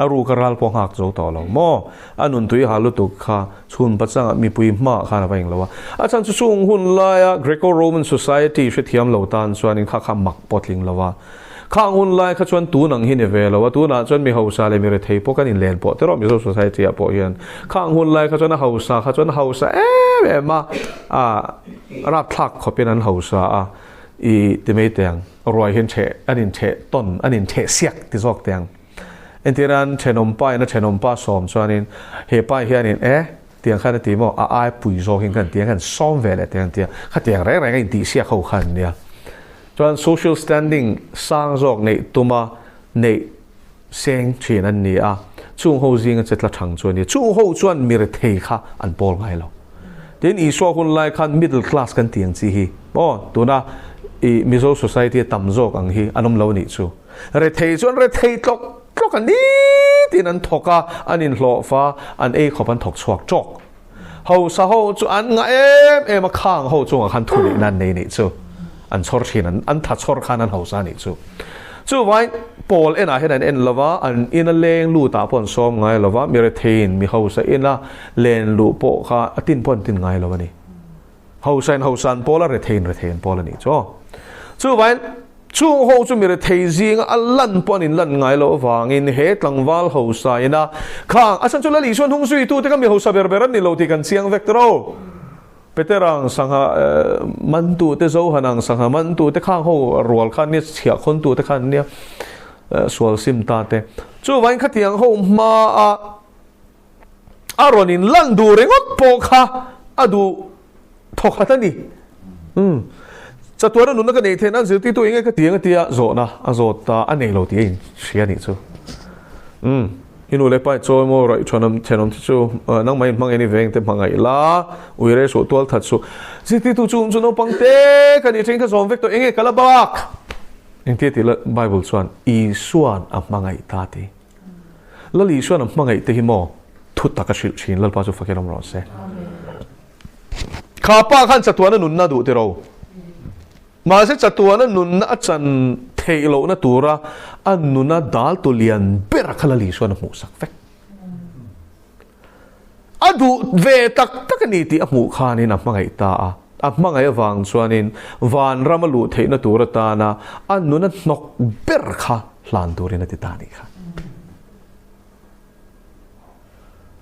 A ruk a ral pawh nghak zo tawh lo maw? A nun tui ha lutuk kha chhun pachangah mipui hmaah khan a va englo a. A chhan chu chung hun laia Greco-Roman society hrethiam lo tan chuanin kha kha mak pawh tling lo a. Khang hun lai kha chuan tun ang hi ni ve lo a, tunah chuan mi hausa leh mi rethei pawh kan inlen pawh tiraw Mizo society ah pawh hian. Khang hun lai kha chuan a hausa kha chuan a hausa em em a, a rapthlak khawpin an hausa a, i ti mai teh ang, ruai hian theh an intheh tawn, an intheh siak ti zawk teh ang. Entirnan thenawm pa in a thenawm pa sawm chuanin he pa hianin e tiang khan a ti maw a ai pui zawkin khan tiang khan sawm ve leh tiang tia khatiang reng reng a intihsiak ho khan nia. Chuan social standing sang zawk neih tuma neih seng thin an ni a, chung ho zinga che tla thang chu a ni. Chung ho chuan mi rethei kha an pawl ngai lo. Tin Isua hun lai khan middle class kan ti ang chi hi maw tuna i Mizo society a tam zawk ang hi an awm lo a nih chu. Rethei chuan rethei tlawk tlawk a ni tiin an thawk a, an inhlawh fa, an ei khawp an thawk chhuak tawk. Hausa ho chu an ngah em em a, khang ho chungah khan thu neihna an nei nih chu. An chhawr thin, an an tha chhawr khan an hausa nih chu. Chuvangin pawl enah hian an en lo va, an ina leng lutah pawh an sawm ngai lo va, mi retheiin mi hausa ina len luh pawh kha a tin pawh an tin ngai lo a ni. Hausain hausa an pawl a, retheiin rethei an pawl a nih chu. Chuvangin Chung ho chu mi rethei zinga a lan pawh an inlan ngai loh avangin he tlangval hausa ina khang a chhan chu Lal Isua hnung zuitute kha mi hausa ber ber an ni lo tih kan chiang vek tawh. Peter ang sangha mantute, Johan ang sangha mantute khang ho rual khan nia chhiah khawntute khan nia sual sim ta te. Chuvangin khatiang ho hmaa a rawn inlan duh ringawt pawh kha a duh thawkhat a ni. Umm. Chatuana nunna ka neih theih nan zirtirtu eng nge ka ti ang a tia zawhna a zawt ta a nei lo tih a inhria a nih chu. Umm. I nu leh pa i chawi maw raih thawnawm thenawm te chu nangmah in hmang en i veng te hmangaih la ui rei suh tual that suh. Zirtirtu chu um chu naupang te ka nih thin ka zawm vek tawh eng nge ka la bak. Engtia tih la Bible chuan Isua'n a hmangaih ta ti. Lal Isua'n a hmangaih te hi maw thu tak a hrilh thin Lalpa chu fakin awm rawh se. Kha pa khan chatuana nunna duh tiro. Mahse chatuana nunna a chan theih lohna tura a nuna dal tu lian ber kha Lal Isua'n a hmuhsak vek. A duh ve tak tak a ni tih a hmuh khanin a hmangaih ta a. A hmangaih avang chuanin vanram a luh theihna tur atana a nuna hnawk ber kha hlan turin a ti ta a nih kha.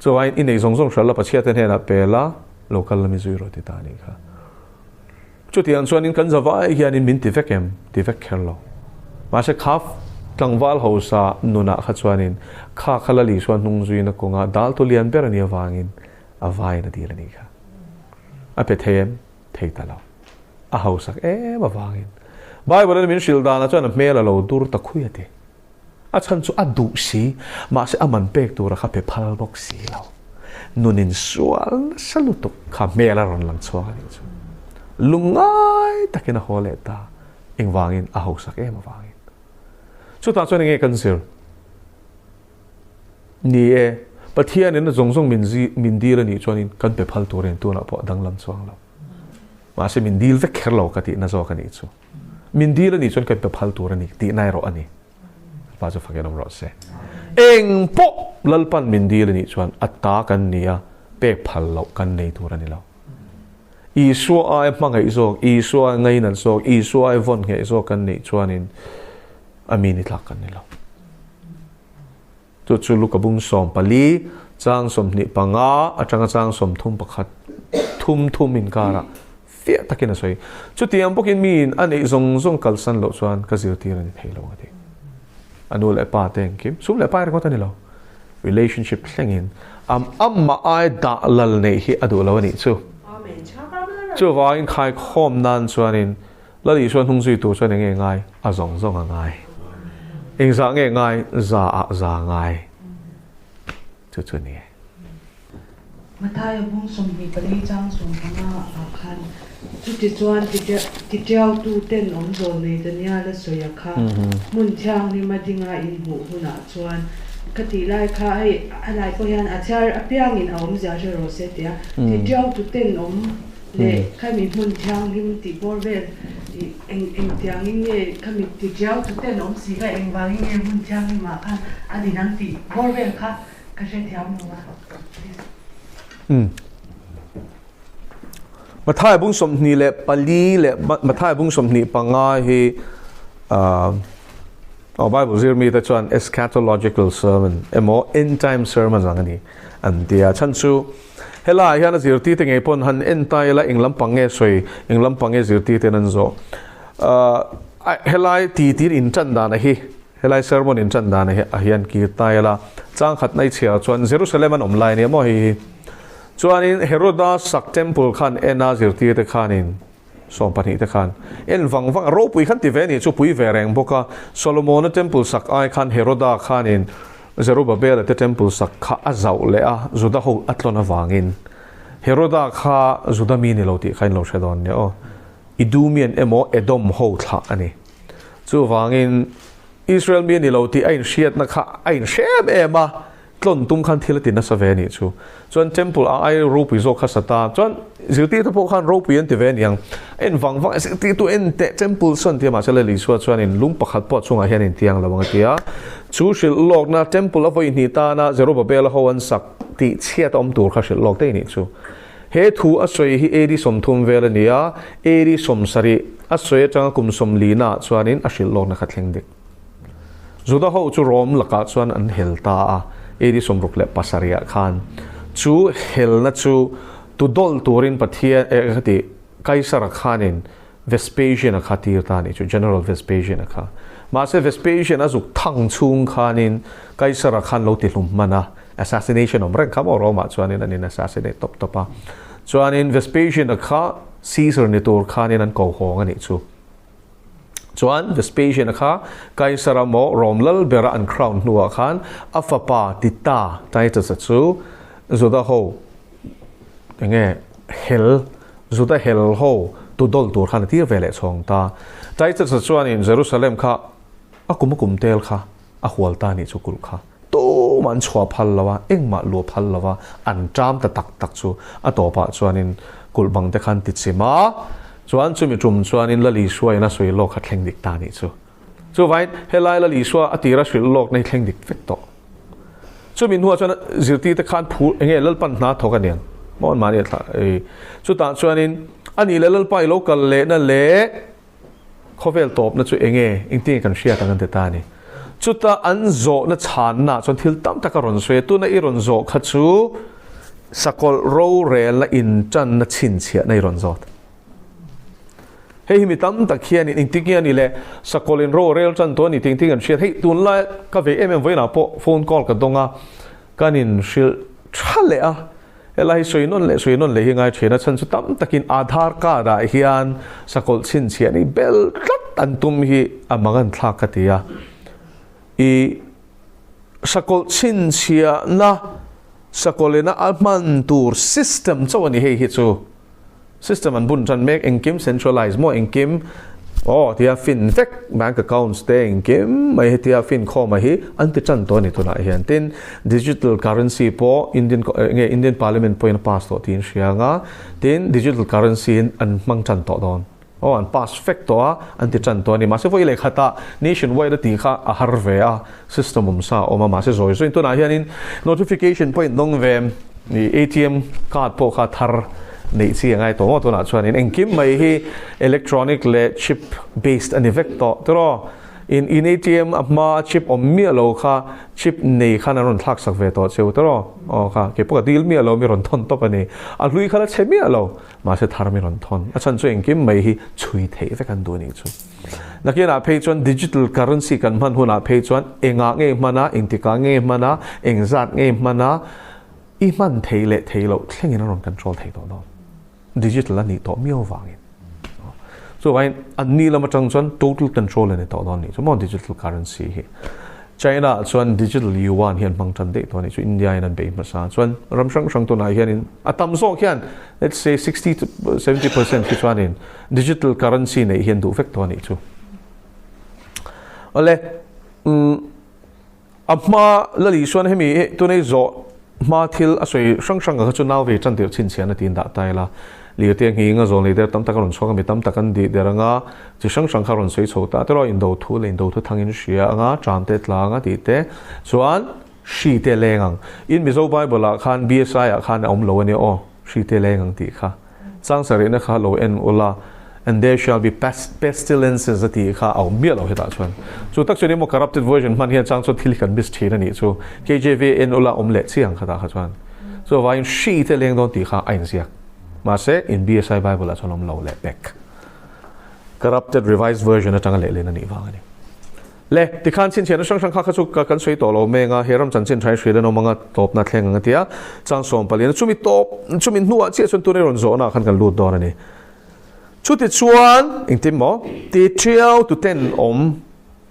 Chuvain i nei zawng zawng hral la Pathiate hnenah pe la, lo kal la mi zui rawh ti ta a nih kha. Chutiang chuanin kan zavai hianin min ti vek em? Ti vek kher lo. Mahse kha tlangval hausa nunah kha chuanin kha kha Lal Isua hnung zuina kawnga daltu lian ber a nih avangin a vaiin a dil a nih kha. A pe thei em? Thei ta lo. A hausak em avangin. Bible-in min hrilh danah chuan a hmel a lo dur ta khui a ti. A chhan chu a duh si, mahse a man pek tura kha pe phal bawk si lo. Nun insual nasa lutuk kha hmel a rawn lang chhuak a nih chu. Lungngai takin a haw leh ta, engvangin a hausak em avangin. Chutah chuan enge kan zir? Ni e, Pathianin a zawng zawng min zi, min dil a nih chuanin kan pe phal turin tunah pawh a danglam chuang lo. Mahse min dil vek kher lo ka tihna zawk a nih chu. Min dil a nih chuan kan pe phal tur a ni tihna erawh a ni. Lalpa chu fakin awm rawh se. Eng pawh Lalpan min dil a nih chuan a ta kan ni a, pek phal loh kan nei tur a ni lo. Isua ai hmangaih zawk, Isua ai ngainat zawk, Isua ai vawn ngheh zawk kan nih chuanin a mi ni tlak kan ni lo. Chu chu Luka bung 14, chang 25 atanga chang 31 thum thum inkarah fiah takin a sawi. Chutiang bawkin miin a neih zawng zawng kalsan loh chuan ka zirtir a ni thei lo a ti. A nu leh pa te engkim, sum leh pai ringawt a ni lo. Relationship thlengin am amah ai dah lal neih hi a duh lo a nih chu. Chuvangin khaikhawm nan chuanin Lal Isua hnung zui tur chuan enge ngai? A zawng zawng a ngai. Engzah nge ngai? Za ah za ngai. Chu chu ni e. Mathaia bung 24 chang 15 ah khan chutichuan titiautu ten awm zawl nei Daniel-a sawi a kha hmun thianghlim a dinga inhmuh hunah chuan ka tih lai kha hei a lai pawh hian a chhiar apiangin a awmzia hre rawh se tia titiautu ten awm leh khami hmun thianghlim tih bawr vel ih eng engtiangin nge khami titiautu ten awm si kha engvangin nge hmun thianghlimah khan a din ang tih bawr vel kha Ka hrethiam lo a. Umm. Mathai bung 24 leh Mathai bung 25 hi uh, oh, Bible zir mi te chuan eschatological sermon emaw end time sermon ang ani an tia chan chu helai hian a zirtir te ngei pawn han en ta ila eng lampang nge sawi eng lampang nge zirtir ten an zawh uh, helai ti tir in tan dan a hi Helai sermon in ṭan dan ah hian kir ta ila, chang khat nai chhiar chuan Jerusalem an awm lai nia maw hei hi. Chuanin Heroda sak temple khan en a zirtir te khanin 12 te khan en vang vang a ropui khan ti ve ni chu pui ve reng bawk a, Solomona temple sak ai khan Heroda khanin Zerubbabel-a te temple sak kha a zauh leh a, Juda ho a tlawn avangin Heroda kha Juda mi ni lo tih kha in lo hre dawn nia aw. Idumian emaw Edom ho thlah a ni. Chuvangin, Israel mi a ni lo tih a inhriatna kha a inhre em em a, tlawn tum khan thil a ti nasa ve a nih chu. Chuan Temple a ai ropui zawk kha sata chuan zirtirte pawh khan ropui an ti ve a niang. A en vang vang a, zirtirtu en teh Temple sawn tia mahse Lal Isua chuanin lung pakhat pawh chungah hian intiang lo ang a ti a. Chu hrilh lawkna Temple a vawi hnih tana Zerubbabel-a ho an sak tih chhiat a awm tur kha hrilh lawk daih a nih chu. He thu a sawi hi AD 30 vel a ni a, AD 70 a sawi atanga kum 40 naah chuanin a hrilh lawkna kha thleng dik. Juda ho chu Rom lakah chuan an hel ta a, AD 67 ah khan. Chu helna chu tu dawlh turin Pathian, eh ka ti, Kaisara khanin Vespasian-a kha tir ta a nih chu, General Vespasian-a kha. Mahse Vespasian a zuk thang chhung khanin Kaisara khan lo ti hlum hman a, assassination awm reng kha maw Rome-ah chuanin an in assassinate tawp tawp a. Chuanin Vespasian-a kha Caesar ni tur khanin an ko hawng a nih chu. Chuan Vespasian-a kha Kaisara maw Rome lal bera an crown hnuah khan a fapa Tita, Titus-a chu Juda ho enge hel Juda hel ho tu dawl tur khan a tir ve leh chhawng ta. Titus-a chuanin Jerusalem kha a kum a kum tel kha a hual ta nih chu kulh kha tumah an chhuah phal lo a, engmah luah phal lo a, an ṭam ta tak tak chu a tawpah chuanin kulh bang te khan ti chim a, chuan chumi tum chuanin Lal Isua in a sawi lawk kha thleng dik ta nih chu. Chuvangin helai Lal Isua a tira hrilh lawkna hi thleng dik vek tawh. Chumi hnuah chuan zirtirte khan phur enge Lalpan hna thawk a niang maw an mahni a thlah ei. Chutah chuanin a nih leh Lalpa i lo kal lehna leh khawvel tawpna chu enge engtinge kan hriat ang an ti ta a ni. Chuta an zawhna chhanna chuan thil tam tak a rawn sawi a, tuna i rawn zawh kha chu sakawlh rorelna intanna chhinchhiahna i rawn zawt. Hei hi mi tam tak hianin engtik nge a ni le, sakawlhin ro rel tan tawh a ni tih engtin kan hriat. Hei tunlai ka vei em em vawiinah pawh phone call ka dawng a, kan inhrilh tha leh a, helai hi sawi nawn leh sawi nawn leh hi ngai thin a, chhan chu tam takin Aadhaar card ah hian sakawlh chhinchhiah ni bel tlat an tum hi a mang an thlak ka ti a. I sakawlh chhinchhiahna sakawlhina a hman tur system chauh a ni hei hi chu. System an bun tan mek engkim centralize maw engkim aw tia fin vek bank accounts te engkim mai hetia fin khawm a hi an ti tan tawh a ni tunah hian tin digital currency pawh Indian nge Indian parliament pawhin a pass tawh tiin hria anga tin digital currency in an hmang tan tawh dawn. Aw an pass vek tawh a, an ti tan tawh a ni. Mahse vawi leh khatah nation wide a tih kha a har ve a, system awm sa a awm a, mahse zawi zawiin tunah hianin notification pawh in dawng ve i atm card pawh kha thar neih chi a ngai tawh maw tunah chuanin engkim mai hi electronic leh chip based a ni vek tawh tiraw. In in atm a hma a chip awm miah lo kha chip nei khan an rawn thlak sak ve tawh cheu tiraw. Aw kha keipawh ka dil miah lo mi rawn thawn tawp a ni. A hlui kha la chhe miah lo. Mahse thar mi rawn thawn. A chhan chu engkim mai hi chhui theih vek an duh a nih chu. Nakinah phei chuan digital currency kan hman hunah phei chuan engah nge hman a, engtikah nge hman a, engzat nge hman a, i hman theih leh theih loh thlengin an rawn control thei tawh dawn. Digital a nih tawh miau vangin. Chuvangin an ni lam atang chuan total control a ni tawh dawn a nih chu maw digital currency hi. China ah chuan digital yuan hi an hmang tan daih tawh a nih chu India in an bei hmasa chuan ram hrang hrang tunah hianin a tam zawk hian let's say 60 to 70% khi chuanin digital currency neih hi an duh vek tawh a nih chu. Awle um a hma lali chuan hemi tunei zawh hma thil a sawi hrang hrang kha chu nau ve tan tirh chhinchhiahna tiin dah ta ila. Lirte nghing a zawn lei der tam tak a rawn chhuak a, mi tam tak an dih der anga chi hrang hrang kha a rawn sawi chho ta. Tiraw indo thu leh indo thu thangin hria anga ṭam te tlang a tih te chuan hri te leng ang. In Mizo Bible ah khan BSI ah khan a awm lo a nia aw, hri te leng ang tih kha. Chang sarihna kha lo en ula, And there shall be pestilences a tih kha a awm miah lo hetah chuan. Chu tak chuan emaw corrupted version hman hian chang chuan thil hi kan miss thin a nih chu. KJV en ula awm leh chiang khatah kha chuan. Chuvangin hri te leng dawn tih kha a inziak. Mahse in BSI Bible ah chuan awm lo leh pek. Corrupted revised version atanga lehlin a nih vang a ni. Le, tikhan chhinchhiahna hrang hrang kha kha chu ka kan sawi tawh lo meng a, he ram chanchin tha hi hrilh an awm anga tawpna thleng ang a ti a, chang sawm palian a chumi tawp, chumi hnuah chiah chuan tuna i rawn zawhna ah khan kan lut dawn a ni. Chuti chuan, engtin maw? Ti tiau tu ten awm,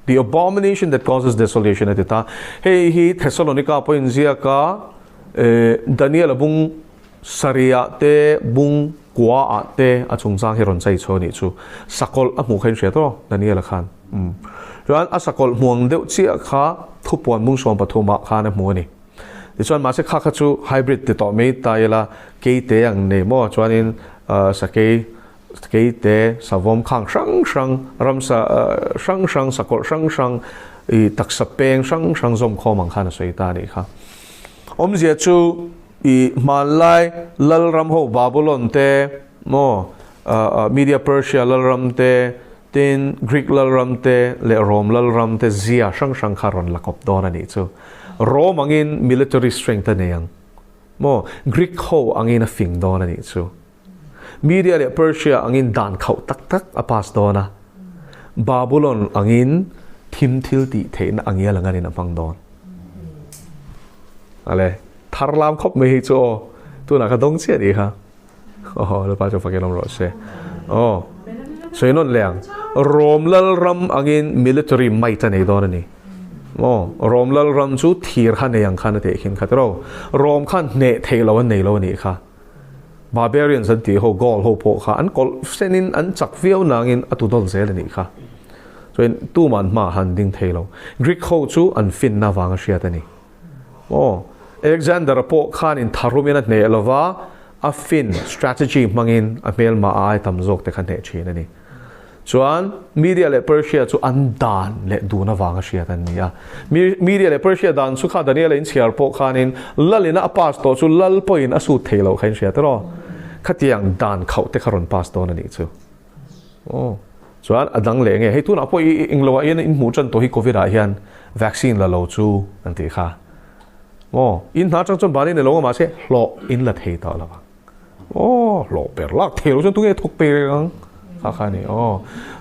the abomination that causes desolation a ti ta. Hei hi Thessalonica pawhin ziak a, Daniel-a bung Sarih-ah te, bung kua-ah te a chungchang hi rawn chai chho a nih chu. Sakawlh a hmuh kha in hria tawh Daniel-a khan. Umm. Chuan a sakawlh hmuang deuh chiah kha thupuan bung 13 ah khan a hmu a ni. Tichuan mahse kha kha chu hybrid ti tawh mai ta ila keite ang nei maw chuanin sakei keite savawm khang hrang hrang ramsa hrang hrang sakawlh hrang hrang i taksa peng hrang hrang zawm khawm ang khan a sawi ta a nih kha. Awmzia chu I hmanlai lalram ho Babulon te maw Media Persia lalram te tin Greek lalram te leh Rome lalram te zia hrang hrang kha rawn la kawp dawn a nih chu. Rome angin military strength a nei ang maw Greek ho angin a fing dawn a nih chu. Media leh Persia angin dan khauh tak tak a pass dawn a, Babulon angin thim thil tih theihna a ngial anganin a hmang dawn. Ale, thar lam khawp mai hi chu aw, tunah ka dawng chiah nih kha. Aw, Lalpa chu fakin awm rawh se. Aw, sawi nawn leh ang. Rom lalram angin military might a nei dawn a ni. Aw, Rom lalram chu thir kha nei ang khan a tehkhin kha tiraw. Rom khan hneh theih lo an nei lo a nih kha. Barbarians an tih ho, Gaul ho pawh kha an kawlh senin an chak viau nangin a tu dawn zel a nih kha. Chuan tuman hma han ding thei lo. Greek ho chu an finna vanga hriat a ni. Aw, Alexander-a pawh khan intharumin a hneh lo va, a fin, strategy, hmangin a hmelma a ai tam zawk te kha hneh thin a ni. Chuan Media leh Persia chu an dan leh dun avanga hriat an ni a. Media leh Persia dan chu kha Daniel-a inchhiar pawh khanin Lalina a pass tawh chu Lal pawhin a sut thei loh kha in hria tiraw? Khatiang dan khauh te kha rawn pass dawn a nih chu. Aw. Chuan a dang leh nge hei tunah pawh i englo ah hian in hmuh tan tawh hi Covid ah hian vaccine la lo chu an tih kha. Aw. In hna atang chuan banin ilo nga mahse hlawh in la thei tawh lo ang. Aw, hlawh ber lak thei lo chuan tunge thawk pe reng ang? Kha kha a ni. Aw,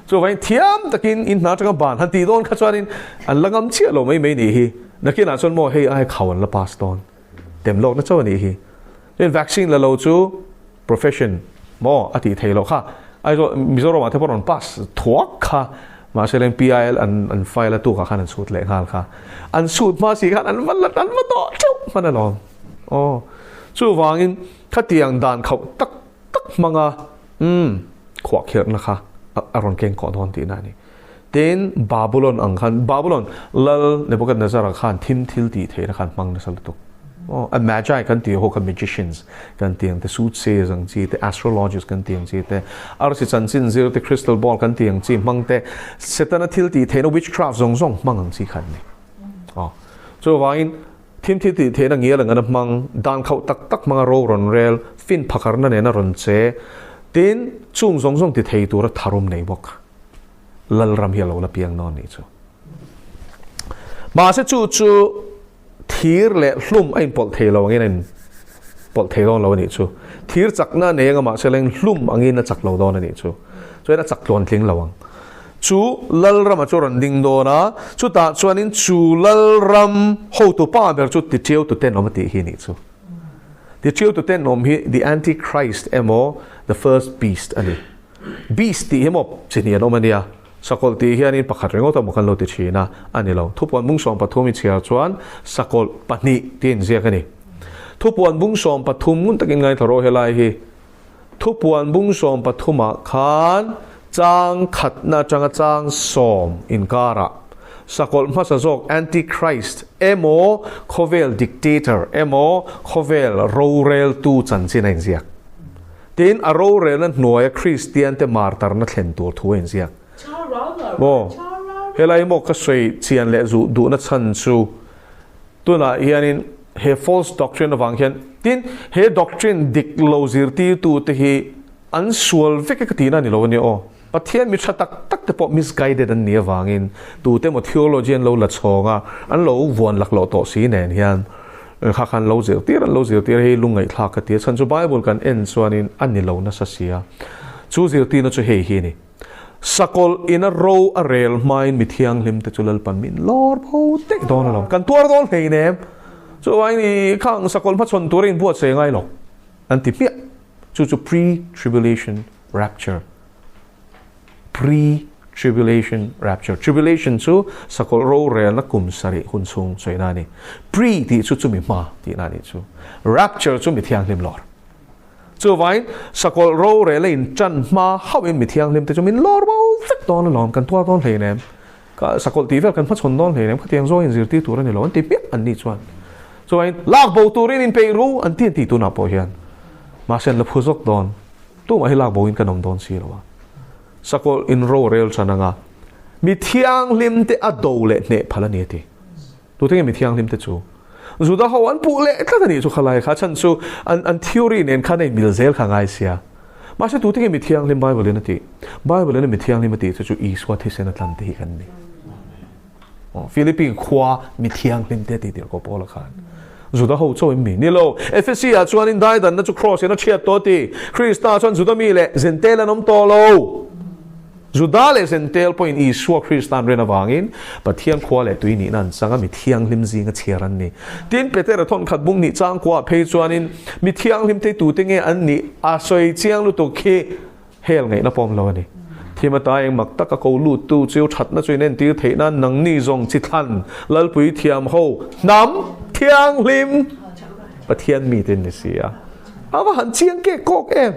chuvangin thiam takin in hna atanga ban han tih dawn kha chuanin an la ngam chiah lo mai mai nih hi. Nakinah chuan maw hei ai khau an la pass dawn. Tem lawkna chauh a nih hi. Chuan vaccine la lo chu profession maw a tih theih loh kha. Aizawl Mizoramah te pawh rawn pass thuak kha mahse leng PIL an an file a tukah khan an sut leh nghal kha. An sut hma si khan an va la an va dawh theuh hman alawm. Aw, chuvangin khatiang dan khauh tak tak hmanga umm khuahkhirhna kha a rawn keng kawh dawn tihna a ni. Tin, Babulon ang khan, Babulon lal Nebuchadnezzar-a khan thim thil tih theihna khan hmang nasa lutuk. Aw, a magi kan tih ho kha magicians kan tih ang te, soothsayers ang chi te, astrologers kan tih ang chi te, arsi chanchin zir te, crystal ball kan tih ang chi hmang te, Setana thil tih theihna witchcraft zawng zawng hmang ang chi kha an ni. Aw, chuvangin thim thil tih theihna ngial ang an hmang, dan khauh tak tak hmanga ro rawn rel, fin phakarna nena rawn che, tin chung zawng zawng ti thei tura tharum nei bawk Lalram hi a lo la piang dawn nih chu. Mahse chu chu thir leh hlum a inpawlh thei lo angin a inpawlh thei dawn lo a nih chu. Thir chakna a nei anga mahse leng hlum angin a chak lo dawn a nih chu. Chuan a chak tluan tling lo ang. Chu Lalrama chu a rawn ding dawn a, chutah chuanin chu Lalram hotu pa ber chu Tiṭiau Tutenawm a tih hi a nih chu. Tiṭiau Tutenawm hi The Antichrist emaw The First Beast a ni. Beast tih hi maw chi hnih an awm a nia. Sakawlh tih hianin pakhat ringawt emaw kan lo ti thin a, a ni lo. Thupuan bung 13 i chhiar chuan sakawlh pahnih tih a inziak a ni. Thupuan bung 13 ngun takin ngaithla rawh helai hi. Thupuan bung 13 ah khan chang khatna atanga chang sawm inkarah sakawlh hmasa zawk Antichrist emaw khawvel dictator emaw khawvel roreltu chanchin a inziak. Tin, a rorelna hnuaia Kristiante martarna thlen tur thu a inziak. Maw? Helai maw ka sawi chian leh zuh duhna chhan chu tunah hianin he false doctrine avang hian, tin, he doctrine dik lo zirtirtute hi an sual vek e ka tihna a ni lo a nia aw. Pathian mi tha tak tak te pawh misguided an nih avangin tute emaw theology an lo la chhawng a, an lo vuan laklawh tawh si nen hian kha khan lo zirtir an lo zirtir hei lungngaihthlak ka ti a, chhan chu Bible kan en chuanin a ni lo nasa si a, chu zirtirna chu hei hi a ni. Sakawlh ina ro a rel hmain mi thianghlim te chu Lalpan min lawr bo daih dawn alawm, kan tuar dawn hleinem, chuvangin i khang sakawlh hmachhawn tura inbuatsaih ngai lo an ti hmiah. Chu chu pre-tribulation rapture. Pre-tribulation rapture. Tribulation chu sakawlh rorelna kum sarih hun chhung sawi na a ni. Pre tih chu chumi hma tihna a nih chu. Rapture chu mi thianghlim lawr. Chuvain sakawlh rorel a intan hma hauhin mi thianghlim te chu min lawr bo vek dawn alawm, kan tuar dawn hleinem. Ka sakawlh tih vel kan hmachhawn dawn hleinem, khatiang zawng inzirtir tur a ni lo an ti hmiah an nih chuan. Chuan lak bo turin inpeih ru an ti an tih tunah pawh hian mahse an la phu zawk dawn. Tumah hi lak boin kan awm dawn si lo a. Sakawlh in ro rel than anga mi thianghlim te a do leh hneh phal a ni a ti. Tute nge mi thianghlim te chu? Juda ho an puh leh tlat a nih chu khalai kha chhan chu an an theory nen khan a inmil zel kha ngai sia. Mahse tute nge mi thianghlim Bible in a tih? Bible in a mi thianghlim a tih chu chu Isua thisen a tlan te hi kan ni. Aw Philippine khua mi thianghlim te a tih tirh ko Paula khan. Juda ho chaw in mi ni lo. Ephesi ah chuan in daidanna chu cross in a chhiat tawh a ti. Krista chuan Juda mi leh Zentel an awm tawh lo. Juda leh Zentel pawhin Isua Krista an rin avangin Pathian khua leh tui nihna an chang a, mi thianghlim zinga chhiar an ni. Tin, Petera thawn khat bung hnih changkua phei chuanin mi thianghlim te tute nge an nih a sawi chiang lutuk khi hel ngaihna pawm lo a ni. Thim ata eng mak taka ko luttu chu thatna chu inentir theih nan nangni zawng chi thlan Lalpui thiam ho hnam thianghlim Pathian mite an ni si a. A va han chiang kek kawk em!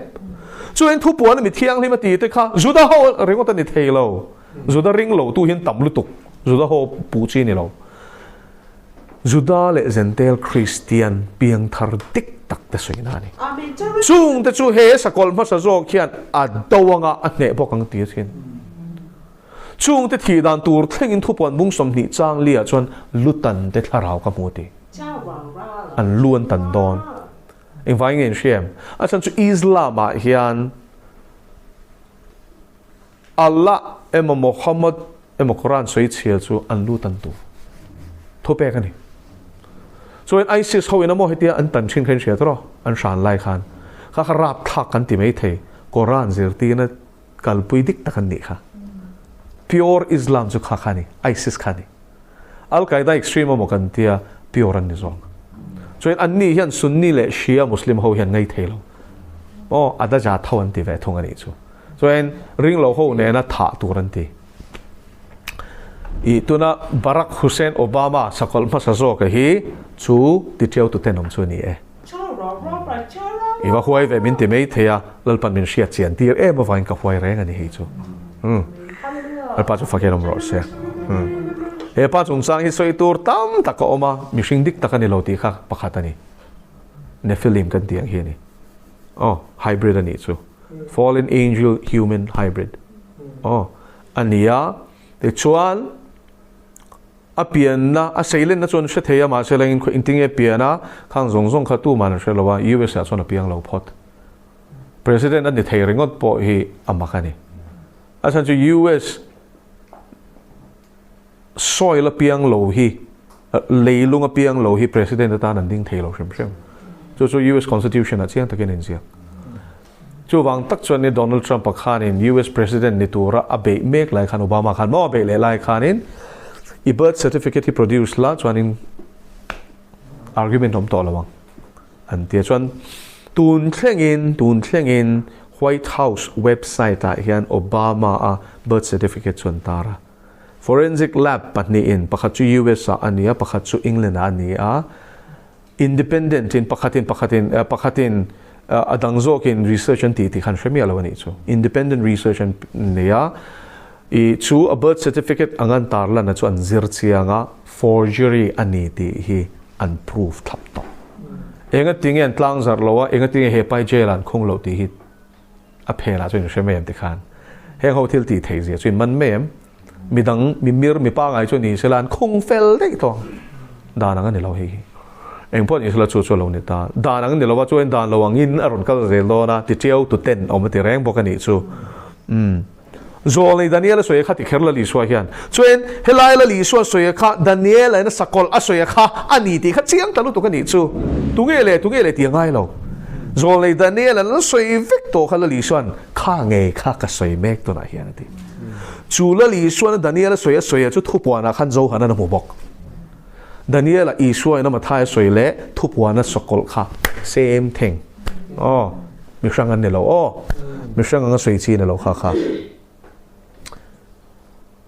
Chuan thupuan a mi thianghlim a ti te kha Juda ho ringawt a ni thei lo. Juda ring lo tu hian tam lutuk Juda ho puh chi a ni lo. Juda leh Zentel Kristian piangthar dik tak te sawi na a ni. Chung te chu he sakawlh hmasa zawk hian a do anga a hneh bawk ang ti a thin. Chung te thih dan tur thlengin thupuan bung 20 chang liah chuan lutan te thlarau ka hmu a ti. An lu an tan dawn. Engvai nge in hria em? A chhan chu Islam ah hian Allah emaw Muhammad emaw Quran sawi chhia chu an lu tan tur thu pek a ni. Chuan ISIS ho in emaw hetia an tan thin kha in hria tawh an hran lai khan kha kha rap thlak kan ti mai thei Quran zirtirna kalpui dik tak an nih kha. Pure Islam chu kha kha a ni, ISIS kha a ni. Al Qaeda extreme emaw kan tia pure an ni zawk. Chuan anni hian Sunni leh Shia Muslim ho hian ngei thei lo. Aw Adaja tho an ti ve thung a nih chu. Chuan ring lo ho nena thah tur an ti. I tuna Barack Hussein Obama sakawlh hmasa zawk a hi chu ti tiau tu tenawm chu a ni e. I va huai ve min ti mai thei a, Lalpan min hriat chian tir em avangin ka huai reng a ni hei chu. Lalpa chu fakin awm rawh se. He pa chungchang hi sawi tur tam tak a awm a, mihring dik tak a ni lo tih kha pakhat a ni. Nephilim kan tih ang hi a ni. Aw, hybrid a nih chu. Fallen angel human hybrid. Aw, a ni a. Tichuan, a pianna, a seilenna chuan hre thei a, mahse lengin khaw intinge pian a, khang zawng zawng kha tuman an hre lo a, US ah chuan a piang lo phawt. President a ni thei ringawt pawh hi a mak a ni. A chhan chu US soil a piang lo hi, leilung a piang lo hi President atan an ding thei lo hrim hrim. Chu chu US Constitution ah chiang takin a inziak. Chuvang tak chuan ni Donald Trump-a khanin US President ni tura a beih mek lai khan Obama khan maw a beih leh lai khanin i birth certificate hi produce la chuanin argument awm tawh lo ang an tia chuan tun thlengin tun thlengin White House website ah hian Obama a birth certificate chu an tar a. Forensic lab pahnihin pakhat chu US ah a ni a pakhat chu England ah a ni a. Independent in pakhatin pakhatin pakhatin a dang zawkin research an tih tih khan hre miah lo a nih chu. Independent research an nei a, i chu a birth certificate ang an tarlan a chu an zir chiang a, forgery a ni tih hi an proof thlap tawh. Enga tinge an tlang zarh lo a, enga tinge he pai jail ah an khung loh tih hi a phen ah chuan in hre mai em ti khan heng ho thil tih theih zia chu in man mai em? Midang mimir mi pangai chu ni sela an khung fel daih tawh ang. Dan ang a ni lo hei hi. Eng pawh ni sela chu chu a lo ni ta. Dan ang ni lova chuan dan lo angin a rawn kal zel dawn a, ti tiau tu ten awm a ti reng bawk a nih chu. Umm. Zawlnei Daniel a sawi a kha ti kher Lal Isua hian. Chuan helai Lal Isua sawi a kha Daniel a in a sakawlh a sawi a kha a ni tih kha chiang ta lutuk a nih chu. Tunge le tunge le ti a ngai lo. Zawlnei Daniel an sawi vek tawh kha Lal Isua'n kha nge kha ka sawi mek tunah hian a ti. Chu Lal Isua'n Daniel a sawi a sawi a chu thupuanah khan Johan-an a hmu bawk. Daniel-a Isua in a Mathai a sawi leh thupuana sakawlh kha same thing. Aw, mihrang an ni lo aw. Mihrang anga sawi chi a ni lo kha kha.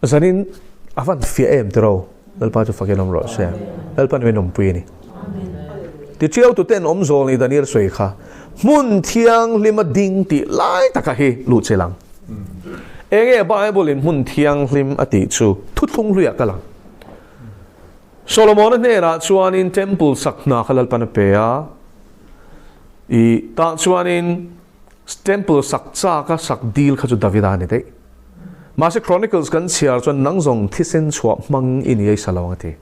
Zanin a van fiah em tiro. Lalpa chu fakin awm rawh se. Lalpa ni min awmpui a ni. Tichiau tuten awm zawl ni Daniel sawi kha hmun thianghlim a ding tih lai taka hi luh che lang. Enge Bible in hmun thianghlim a tih chu thuthlung hluiah ka lang. Solomon-a hnenah chuanin temple sak hna kha Lalpan a pe a. I tah chuanin temple sak chak a sak dil kha chu Davida a ni daih. Mahse Chronicles kan chhiar chuan nang zawng thisen chhuah hmang i ni ei sa lo ang a ti.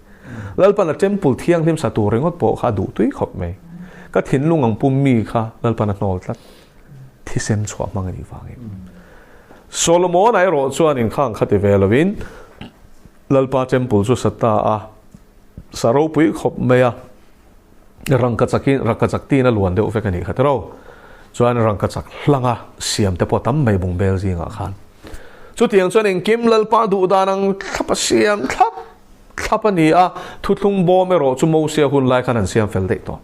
Lalpan a temple thianghlim sa tur ringawt pawh kha a duh tui khawp mai. Ka thinlung ang pum mi kha Lalpan a hnawl tlat. Thisen chhuah hmang a nih vangin. Solomon-a erawh chuan inkhang kha ti ve lovin Lalpa temple chu sa ta a, sa ropui khawp mai a, rangkachak rangkachak tiin a luan deuh vek a nih kha tiro. Chuan rangkachak hlanga siam te pawh tam mai bungbel zingah khan. Chutiang chuan engkim Lalpa duh dan ang thlap a siam thlap thlap a ni a, thuthlung bawm erawh chu Mosia hun lai khan an siam fel daih tawh.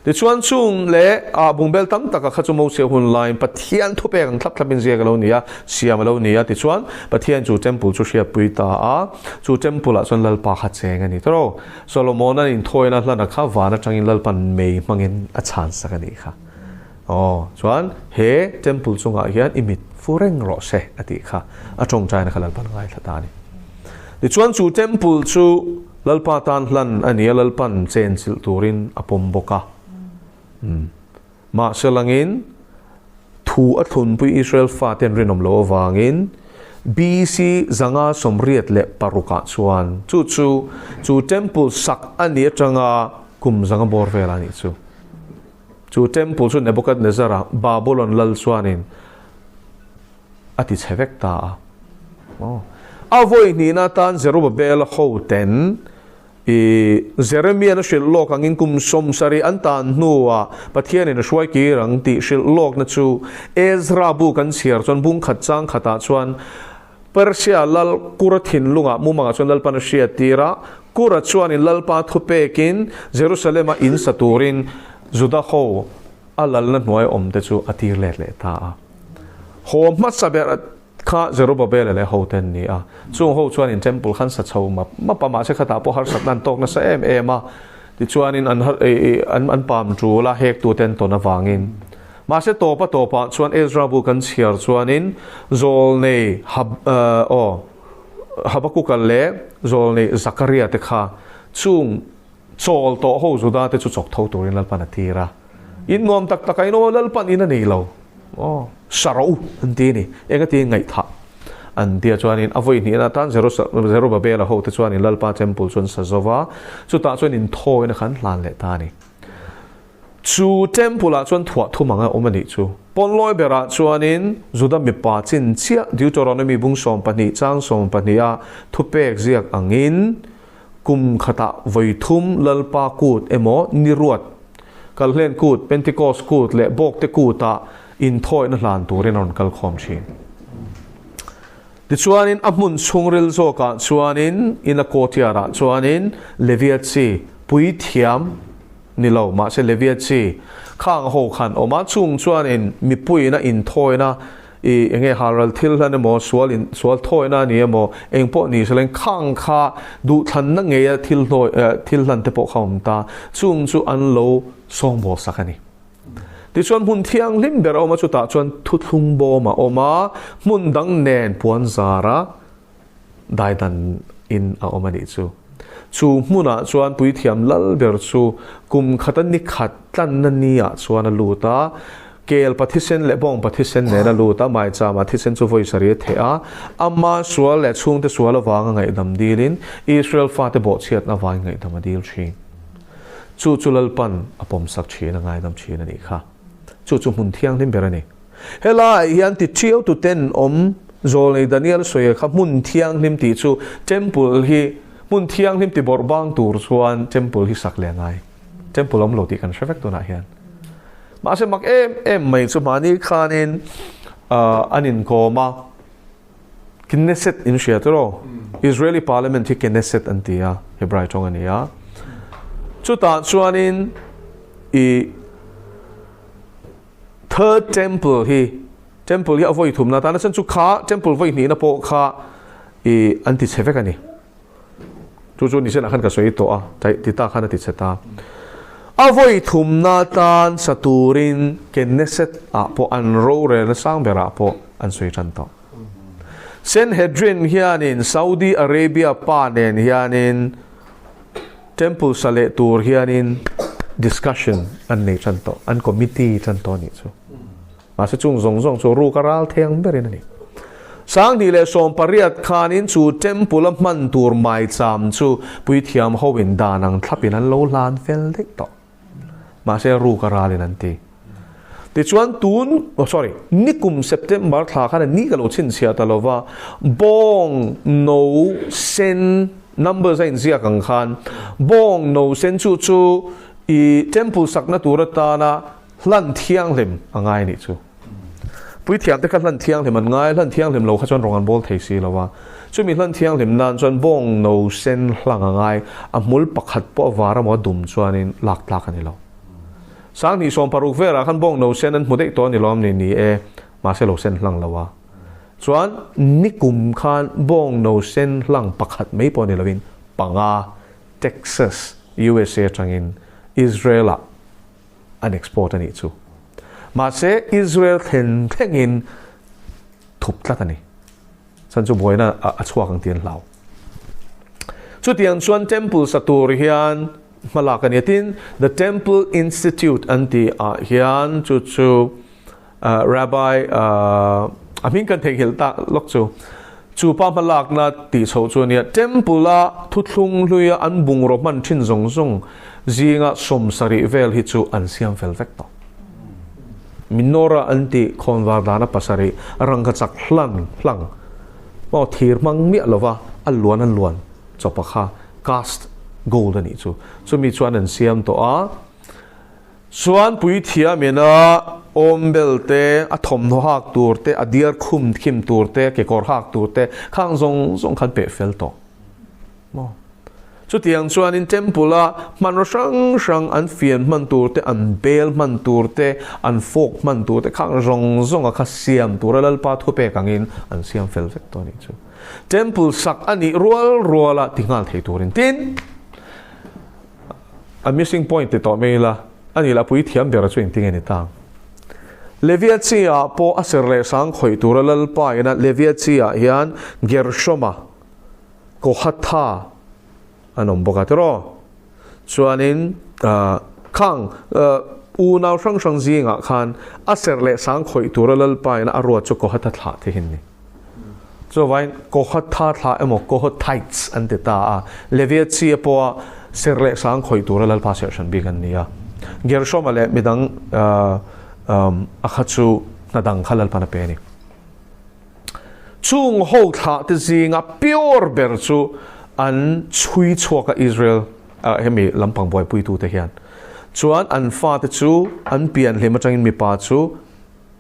Tichuan chung leh ah bungbel tam taka kha chu Mosia hun laiin Pathian thupek ang thlap thlapin ziak a lo ni a, siam a lo ni a. Tichuan Pathian chu temple chu hriatpui ta a, chu temple ah chuan Lalpa kha cheng a ni tawh. Solomon-a inthawina hlana kha van atangin Lalpan mei hmangin a chhan sak a nih kha. Aw, chuan he temple chungah hian i mit fu reng rawh se a tih kha a tawngtaina kha Lalpan ngaithla ta a ni. Tichuan chu temple chu Lalpa tan hlan a ni a, Lalpan chenchilh turin a pawm bawk a. Umm. Mahse langin thu a thlunpui Israel faten rinawm lo avangin BC 586 ah chuan chu chu chu temple sak a nih atanga kum zanga bawr vel a nih chu. Chu temple chu Nebuchadnezzar-a Babulon lal chuanin a ti chhe vek ta a. Aw. A vawi hnihna atan Zerubbabel-a hoten i Jeremiah-na hrilh lawk angin kum sawmsarih an tan hnuah Pathianin a hruai kir ang tih hrilh lawkna chu Ezra bu kan chhiar chuan bung khat chang khatah chuan Persia lal Kura thinlungah mumangah chuan Lalpan a hriat tir a, Kura chuanin Lalpa thupekin Jerusalem-a in sa turin Juda ho a lalna hnuai awmte chu a tir let leh ta a. Haw hmasa ber kha Zerubbabel leh hote an ni a, chung ho chuanin temple khan sa chho map map a, mahse khatah pawh harsatna an tawk nasa em em a, tichuanin an an an pam tul a, hek tute an tawn avangin. Mahse tawpa tawpah chuan Ezra bu kan chhiar chuanin Zawlnei Hab aw. Habakuka leh Zawlnei Zakaria te kha chung chawl tawh ho Juda te chu chawk tho turin Lalpan a tir a. In nuam tak tak a in aw Lalpan in a nei lo. Aw, sa rawh u an ti a ni. Enga tiin ngaihthah an tia chuanin a vawi hnihna atan Zerubabela ho te chuanin Lalpa temple chu an sa zo va, chutah chuan inthawina kha an hlan leh ta a ni. Chu temple ah chuan thuah thum ang a awm a nih chu. Pawnlawi berah chuanin Juda mipa chin chiah Deuteronomy bung 12 chang 12 a thupek ziak angin kum khatah vawi thum Lalpa kut emaw Niruat, Kalhlen kut, Pentecost kut leh Bawkte kutah inthawihna hlan turin a rawn kal khawm thin. Tichuanin a hmun chhungril zawkah chuanin ina courtyard ah chuanin Levia chi puithiam ni lo mahse Levia chi khang ho khan awm a, chung chuanin mipuiin a inthawina i enge halral thil hlan emaw sual in sual thawina a ni emaw eng pawh ni selain khang kha duhthlanna ngeia thil hlawi thil hlan te pawh kha awm ta, chung chu an lo sawngbawl sak a ni. Tichuan hmun thianghlim ber a awm a, chutah chuan thuthlung bawm a awm a, hmun dang nen puan zara daidan in a awm a nih chu. Chu hmunah chuan puithiam lal ber chu kum khata ni khat tlanna ni ah chuan a lut a, kel pathisen leh bawng pathisen nen a lut a, maichama thisen chu vawi sarih a theh a, ama sual leh chhungte sual avanga ngaihdam dilin Israel fate bawhchhiatna avangin ngaihdam a dil thin. Chu chu Lalpan a pawmsak thin a ngaidam thin a nih kha. Chu chu hmun thianghlim ber a ni. Helaiah hian ti thiau tu ten awm Zawlnei Daniel sawi kha hmun thianghlim tih chu Temple hi hmun thianghlim ti bawrh bang tur chuan Temple hi sak leh a ngai. Temple awm lo tih kan hre vek tunah hian. Mahse mak em em mai chu mahni khanin an inkawm a. Knesset in hria tiraw? Israeli parliament hi Knesset an ti a, Hebrai tawng a ni a. Chutah chuanin i third temple hi temple hi a vawi thumna tana chuan chu kha temple vawi hnihna pawh kha i an ti chhe vek a ni. Chu chu nisenah khan ka sawi tawh a, ti ta khan a ti chhe ta. A vawi thumna tan sa turin Knesset ah pawh an rorelna sang berah pawh an sawi tan tawh. Sanhedrin hianin Saudi Arabia pa nen hianin Temple sa leh tur hianin discussion an nei tan tawh, an committee tan tawh a nih chu. Mahse chung zawng zawng chu ruk a ral theng berin a ni. 2018 khanin chu Temple a hman tur maicham chu puithiam hoin dan ang thlapin an lo hlan fel daih tawh. Mahse ruk a ralin an ti. Tichuan tun, oh sorry, nikum September thla khan a ni ka lo chhinchhiah ta lova, bawng no sen numbers a inziak ang khan bawng no sen chu chu i Temple sakna tur atana Hlan thianghlim a ngai a nih chu. Puithiam te kha hlan thianghlim an ngai, hlan thianghlim lo kha chuan rawng an bawl thei si lo a. Chumi hlan thianghlim nan chuan bawng no sen hlang a ngai, a hmul pakhat pawh a var emaw a dum chuanin lak tlak a ni lo. 2016 velah khan bawng no sen an hmu daih tawh a ni lawm ni? Ni e, mahse lo sen hlang lo a. Chuan nikum khan bawng no sen hlang pakhat mai pawh ni lovin panga Texas, USA atangin Israel-ah an export a nih chu. Mahse Israel thlen thlengin thup tlat a ni. Chhan chu buaina a chhuak ang tih an hlau. Chutiang chuan temple sa tur hian hmalak a ni a. Tin, The Temple Institute an tih ah hian chu chu Rabbi a hming kan theihnghilh tak lawk chu chu pa hmalakna tih chhoh chu a nia. Temple a thuthlung hluia an bungraw hman thin zawng zawng zinga 70 vel hi chu an siam fel vek tawh. Menorah an tih khawnvar dana pasarih rangka chak hlan hlang maw thir hmang miah lova a luan a luan chawpa kha cast gold a nih chu. Chumi chuan an siam tawh a. Chuan puithiamin a awmbel te, a thawmhnaw hak tur te, a diar khum khim tur te, kekawr hak tur te, khang zawng zawng khan peh fel tawh. Maw? Chutiang chuanin temple a hmanraw hrang hrang an fian hman tur te, an bel hman tur te, an fork hman tur te, khang zawng zawnga kha siam tura Lalpa thupek angin an siam fel vek tawh a nih chu. Temple sak a nih rual ruala ti nghal thei turin tin, A missing point ti tawh mai ila, a nih lah puithiam ber chu engtin nge ni ta? Levia chi ah pawh a ser leh sang khawih tura Lalpa ina Levia chi ah hian Gershoma, Kohatha an awm bawk a tiraw? Chuanin khang unau hrang hrang zingah khan a serh leh sang khawih tura Lalpa ina a ruat chu Kohatha thlah te hi an ni. Chuvain Kohatha thlah emaw Kohathites an ti ta a, Levia chi pawha serh leh sang khawih tura Lalpa serh hran bik an ni a. Gershoma leh midang a kha chu hna dang kha Lalpan a pe a ni. Chung ho thlah te zinga pure ber chu an chhui chhuak a Israel hemi lampang buaipui te hian. Chuan an fate chu an pian hlim atangin mipa chu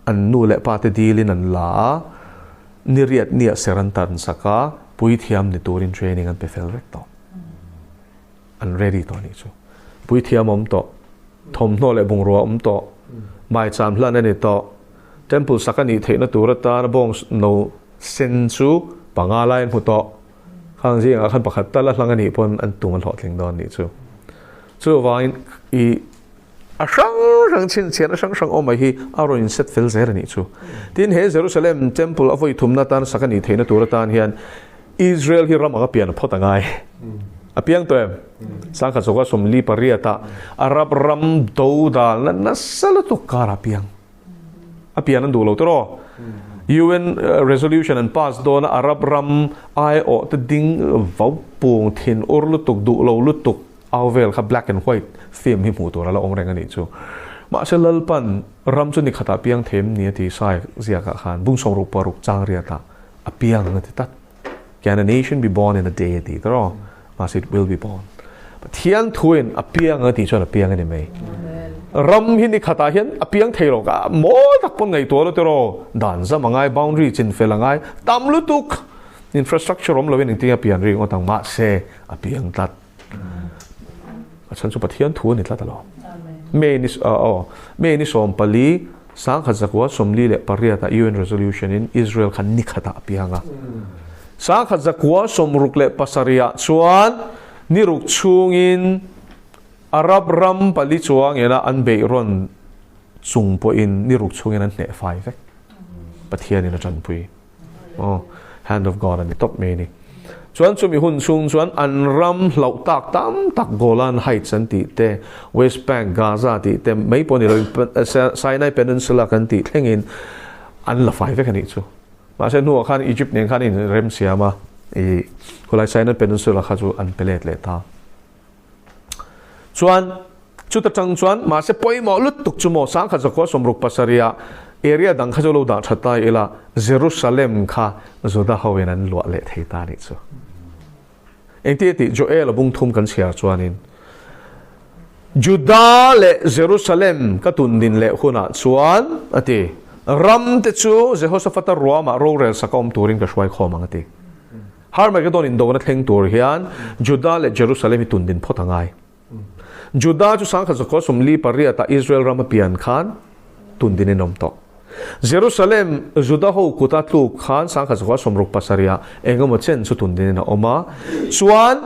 an nu leh pa te dilin an la a, niriat nia ser an tan sak a, puithiam ni turin training an pe fel vek tawh. An ready tawh anih chu. Puithiam a awm tawh, thawmhnaw leh bungrua a awm tawh, maicham hlan a ni tawh, temple sak a nih theihna tur atana bawng no sen chu panga lai an hmu tawh. Khang zingah khan pakhat tal a hlang a nih pawn an tum a hlawhtling dawn anih chu. Chuvangin i a hrang hrang chhinchhian a hrang hrang awm mai hi a rawn inset fel zel a nih chu. Tin, he Jerusalem Temple a vawi thumna atan sak a nih theihna tur atan hian Israel hi ram anga pian a phawt a ngai. A piang tawh em? Sangkhat sawka 48 ah Arab ram do dalna nasa lutuk karah a piang. A pian an duh lo tawh. UN resolution an pass dawn a Arab ram aiawh te ding vau pung thin ur lutuk duh lo lutuk au vel kha black and white film hi hmuh tur a la awm reng a nih chu. Mahse Lalpan ram chu ni khatah piang them ni a ti sai ziakah khan bung sawmruk paruk chang riatah a piang a ti tlat. Can a nation be born in a day a ti tawh aw. Mahse it will be born. Pathian thuin a piang a tih chuan a piang a ni mai. Ram hi ni khatah hian a piang thei lo ka mawi tak pawn ngaihtuah lo tiraw. Dan zam a ngai, boundary chin fel a ngai, tam lutuk infrastructure awm loin engtin a pian ri ngawt ang mahse a piang tlat. A chhan chu Pathian thu a ni tlat alawm. May ni aw May ni 14 1948 ah UN resolution in Israel kha ni khatah a piang a. 1967 ah chuan ni ruk chhungin Arab ram pali chuang ina an beih rawn chung pawhin ni ruk chhungin an hneh fai vek. Pathianin a tanpui. Aw, hand of God a ni tawp mai a ni. Chuan chumi hun chhung chuan an ram hlauh tak tam tak Golan Heights an tih te, West Bank, Gaza tih te mai pawh ni loin Sinai Peninsula kan tih thlengin an la fai vek a nih chu. Mahse hnuah khan Egypt nen khan in rem siam a, i khulai Sinai Peninsula kha chu an pe let leh ta. Chuan chuta tang chuan mahse pawimawh lutuk chu maw 1967 ah area dang kha chu lo dah tha ta ila Jerusalem kha Juda ho in an luah leh thei ta nih chu. Engti tih Joel a bung thum kan chhiar chuanin Juda leh Jerusalem ka tun din leh hunah chuan a ti ram te chu Jehoshaphat-a ruamah rorel sak a awm turin ka hruai khawm ang a ti. Harmagedon indona thleng tur hian Juda leh Jerusalem hi tundin phawt a ngai. Juda chu 1948 ah Israel ram a pian khan tundin in awm tawh. Jerusalem Juda ho kuta tluk khan 1967 ah engemaw chen chu tundin in a awm a. Chuan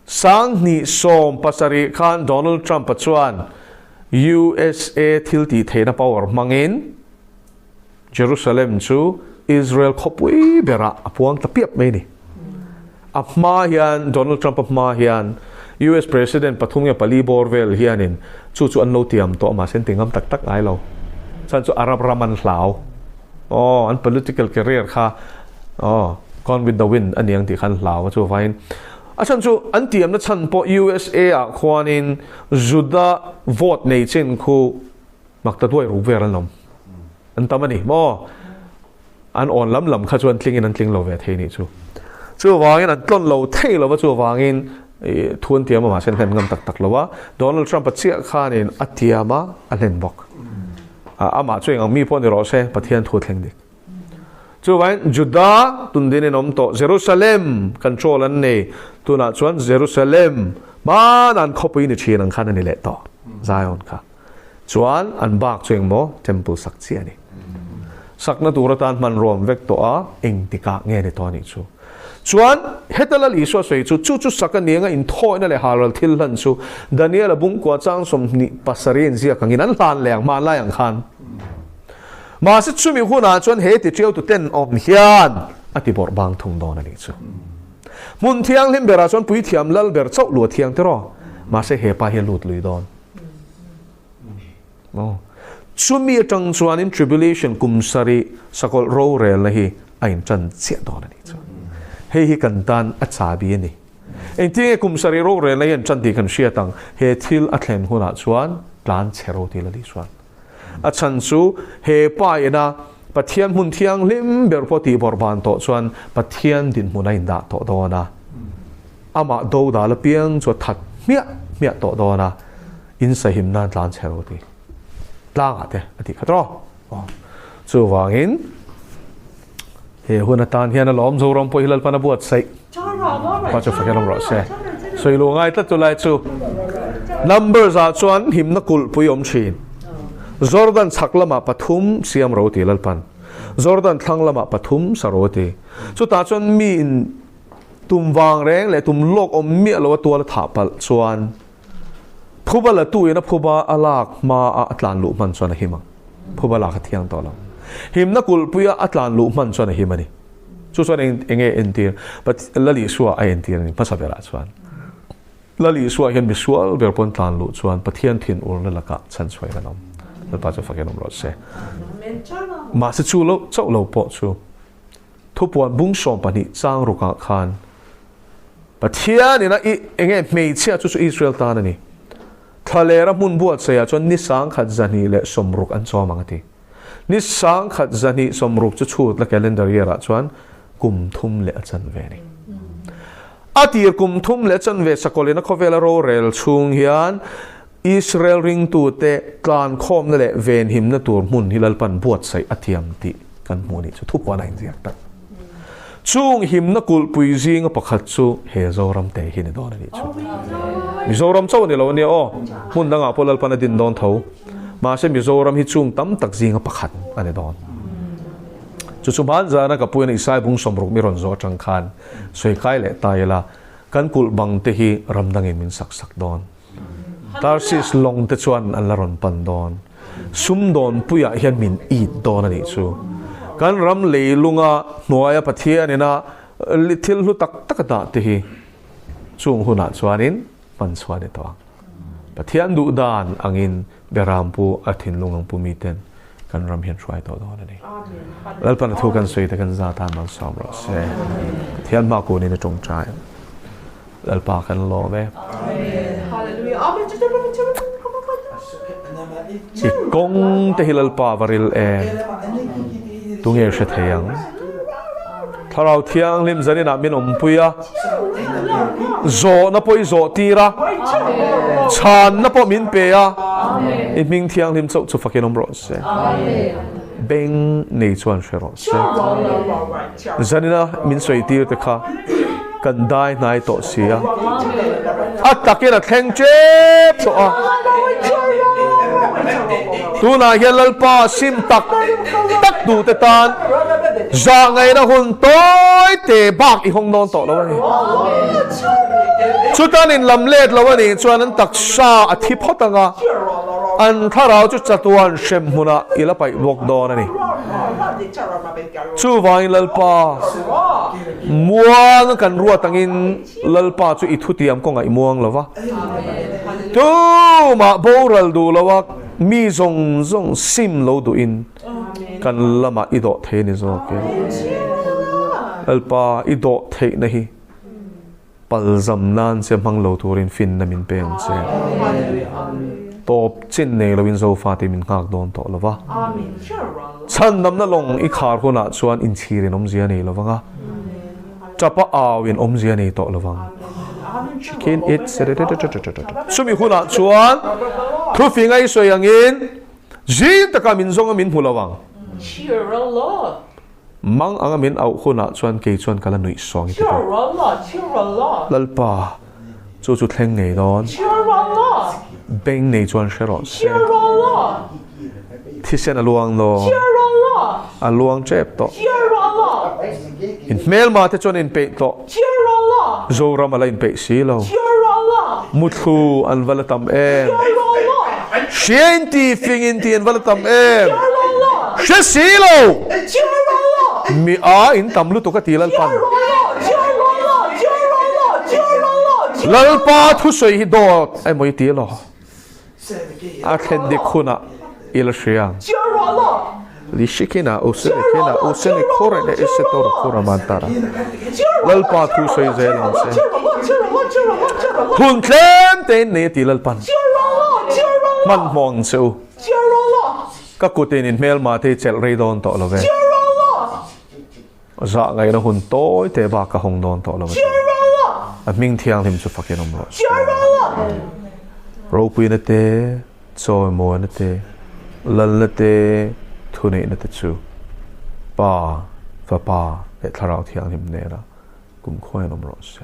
2017 khan Donald Trump-a chuan USA thil tih theihna power hmangin Jerusalem chu Israel khawpui berah a puang ta piap mai a ni. A hma hian, Donald Trump-a hma hian US President pathum nge pali bawr vel hianin chu chu an lo tiam tawh a, mahse an ti ngam tak tak ngai lo. Chhan chu Arab ram an hlau. Aw, an political career kha aw, gone with the wind a ni ang tih kha an hlau a, chuvangin a chhan chu an tiamna chhan pawh USA ah khuanin Juda vote nei chin khu Mak ta duai ruk vel an awm. An tam a ni maw? An awn lam lam kha chu an tlingin an tling lo ve thei nih chu. Chuvangin an tlawn lo thei lo va, chuvangin thu an tiam a mahse an hlen ngam tak tak lo a. Donald Trump a chiah khanin a tiam a, a hlen bawk. Amah chu eng ang mi pawh ni rawh se, Pathian thu a thleng dik. Chuvangin Juda tundin in awm tawh, Jerusalem control an nei, tunah chuan Jerusalem hmanah an khawpui ni thin ang khan a ni leh tawh, Zion kha. Chuan an bak chu engmaw temple sak chiah a ni. Sakna tur atan hmanruam vek tawh a, engtikah nge ni tawh a nih chu. Chuan heta Lal Isua sawi chu, chu chu sak a ni anga inthawina leh halral thil hlan chu Daniel-a bungkua chang 27 in ziak angin an hlan leh ang hmanlai ang khan. Mahse chumi hunah chuan he ti tiau tu ten awm hian a ti bawrh bang thung dawn a nih chu. Hmun thianghlim berah chuan puithiam lal ber chauh luh a thiang tiraw? Mahse he pa hi a lut lui dawn. Maw? Chumi atang chuanin tribulation kum sarih sakawlh rorelna hi a intan chiah dawn a nih chu. Hei hi kan tan a chabi a ni. Engtin nge kum sarih rorelna hi an tan tih kan hriat ang? He thil a thlen hunah chuan tlan chhe ro tih la ni chuan. A chhan chu he pa ina Pathian hmun thianghlim ber pawh tih bawrh ban tawh chuan Pathian dinhmun a indah tawh dawn a. Amah do dal apiang chu a that hmiah hmiah tawh dawn a, in sahim nan tlan chhe ro ti tlangah te a tih kha tawh. Chuvangin he hun atan hian a lawm Zoram pawh hi Lalpan a buatsaih. Pa chu fakin awm rawh se. Sawi lu ngai tlat chu lai chu Numbers ah chuan himna kulhpui awm thin. Jordan chhak lamah pathum siam ro ti Lalpan. Jordan thlang lamah pathum sa ro ti. Chutah chuan mi in Tum vang reng leh tum lawk awm miah lo a tual a thah palh chuan phuba la tu in a phuba a lak hma a a tlan luh hman chuan a him ang. Phuba lak a thiang tawh lo. Himna kulhpui a a tlan luh hman chuan a him a ni. Chu chuan eng enge entir? Lal Isua a entir a ni hmasa berah chuan. Lal Isua hian misual ber pawn tlan luh chuan Pathian thinurna lakah chhanchhuai kan awm. Lalpa chu fakin awm rawh se. Mahse chu lo chauh lo pawh chu Thupuan bung 12 chang rukah khan Pathianin a i enge hmeichhia chu chu Israel tan a ni. Thlalera hmun buatsaihah chuan ni 1260 an chawm ang a ti. Ni 1260 chu chhutna calendar year ah chuan kum thum leh a chanve a ni. A tir kum thum leh a chanve sakawlina khawvela rorel chhung hian Israel ringtute tlankhawmna leh venhimna tur hmun hi Lalpan buatsaih a thiam tih kan hmuh a nih chu thupuan a inziak tak. Chung himna kulhpui zinga pakhat chu he Zoram te hi ni dawn a nih chu. Mizoram chauh a ni lo a nia aw, hmun dangah pawh Lalpan a din dawn tho. Mahse Mizoram hi chung tam tak zinga pakhat a ni dawn. Chu chu hmanzana ka puiin Isai bung 60 mi rawn zawh atang khan sawi kai leh ta ila, kan kulh bang te hi ram dangin min sak sak dawn. Tarsis lawng te chuan an la rawn pan dawn. Sumdawn puiah hian min it dawn a nih chu. Kan ram leilunga hnuaia Pathian ina thil hlu tak tak a dah te hi chung hunah chuanin hman chhuah a ni tawh ang. Pathian duh dan angin Berampu a thinlung ang pu miten kan ram hian hruai tawh dawn a ni. Lalpan a thu kan sawi te kan za tan malsawm rawh se. Pathian hma kunin a tawngtai. Lalpa kan lawm e. I kawng te hi Lalpa va ril em. Tunge hre thei ang. Thlarau Thianghlim zaninah min awmpui a, zawhna pawh i zawh tir a, chhanna pawh min pe a, i hming thianghlim chauh chu fakin awm rawh se. Beng nei chuan hre rawh se. Zanina min sawi tir te kha kan dai hnai tawh si a, a takin a thleng tep tawh a. Tunah hian Lalpa sim tak tak duh te tan zahngaihna hun tawi te bak i hawng dawn tawh lo a ni. Chutan in lam let lo a nih chuan an taksa a thi phawt ang a, an thlarau chu chatuan hrem hmunah i la paih bawk dawn a ni. Chuvangin Lalpa, muang kan ruat angin Lalpa chu i thutiam kawngah i muang lo va. Tumah boral duh lo a, mi zawng zawng sim lo duhin kan lamah i dawh thei a ni zawk e. Lalpa, i dawh theihna hi palzam nan che hmang lo turin finna min pe ang che. Tawp chin nei loin Zofate min nghak dawn tawh lo va. Chhandamna lawng i khar hunah chuan inchhir in awmzia nei lo vang a. Tapa au in awmzia nei tawh lo vang. Chicken it Chumi hunah chuan thufi ngai sawi angin zing taka min zawng a min hmu lo vang. Mang anga min auh hunah chuan kei chuan ka la nuih sawng i ti bawk. Lalpa, chu chu thleng ngei dawn. Beng nei chuan hre rawh se. Thisen a luang dawn. A luang tep tawh. In hmelma te chuan inpeih tawh. Zoram a la inpeih si lo. Muthlu an va la tam em. Hria inti, fing inti an va la tam em. Hre si lo. Mi a in tam lutuk a ti Lalpan. Lalpa thusawi hi dawt emaw i ti elaw? A thlen dik hunah i la hria ang. Lishikina usinikina usinikhurene isitora khuramantara. Lalpa thusawi zel ang che. Hun tlem tein nei a ti Lalpan. Hmanhmawh ang che u. Ka kutin in hmelma te hi chelh rei dawn tawh lo ve. Zah ngaihna hun tawi te bak ka hawng dawn tawh lo a ti. A hming thianghlim chu fakin awm rawh se. Ropuina te, chawimawina te, lalna te, thuneihna te chu Pa, Fapa leh Thlarau Thianghlim nena kumkhuain awm rawh se.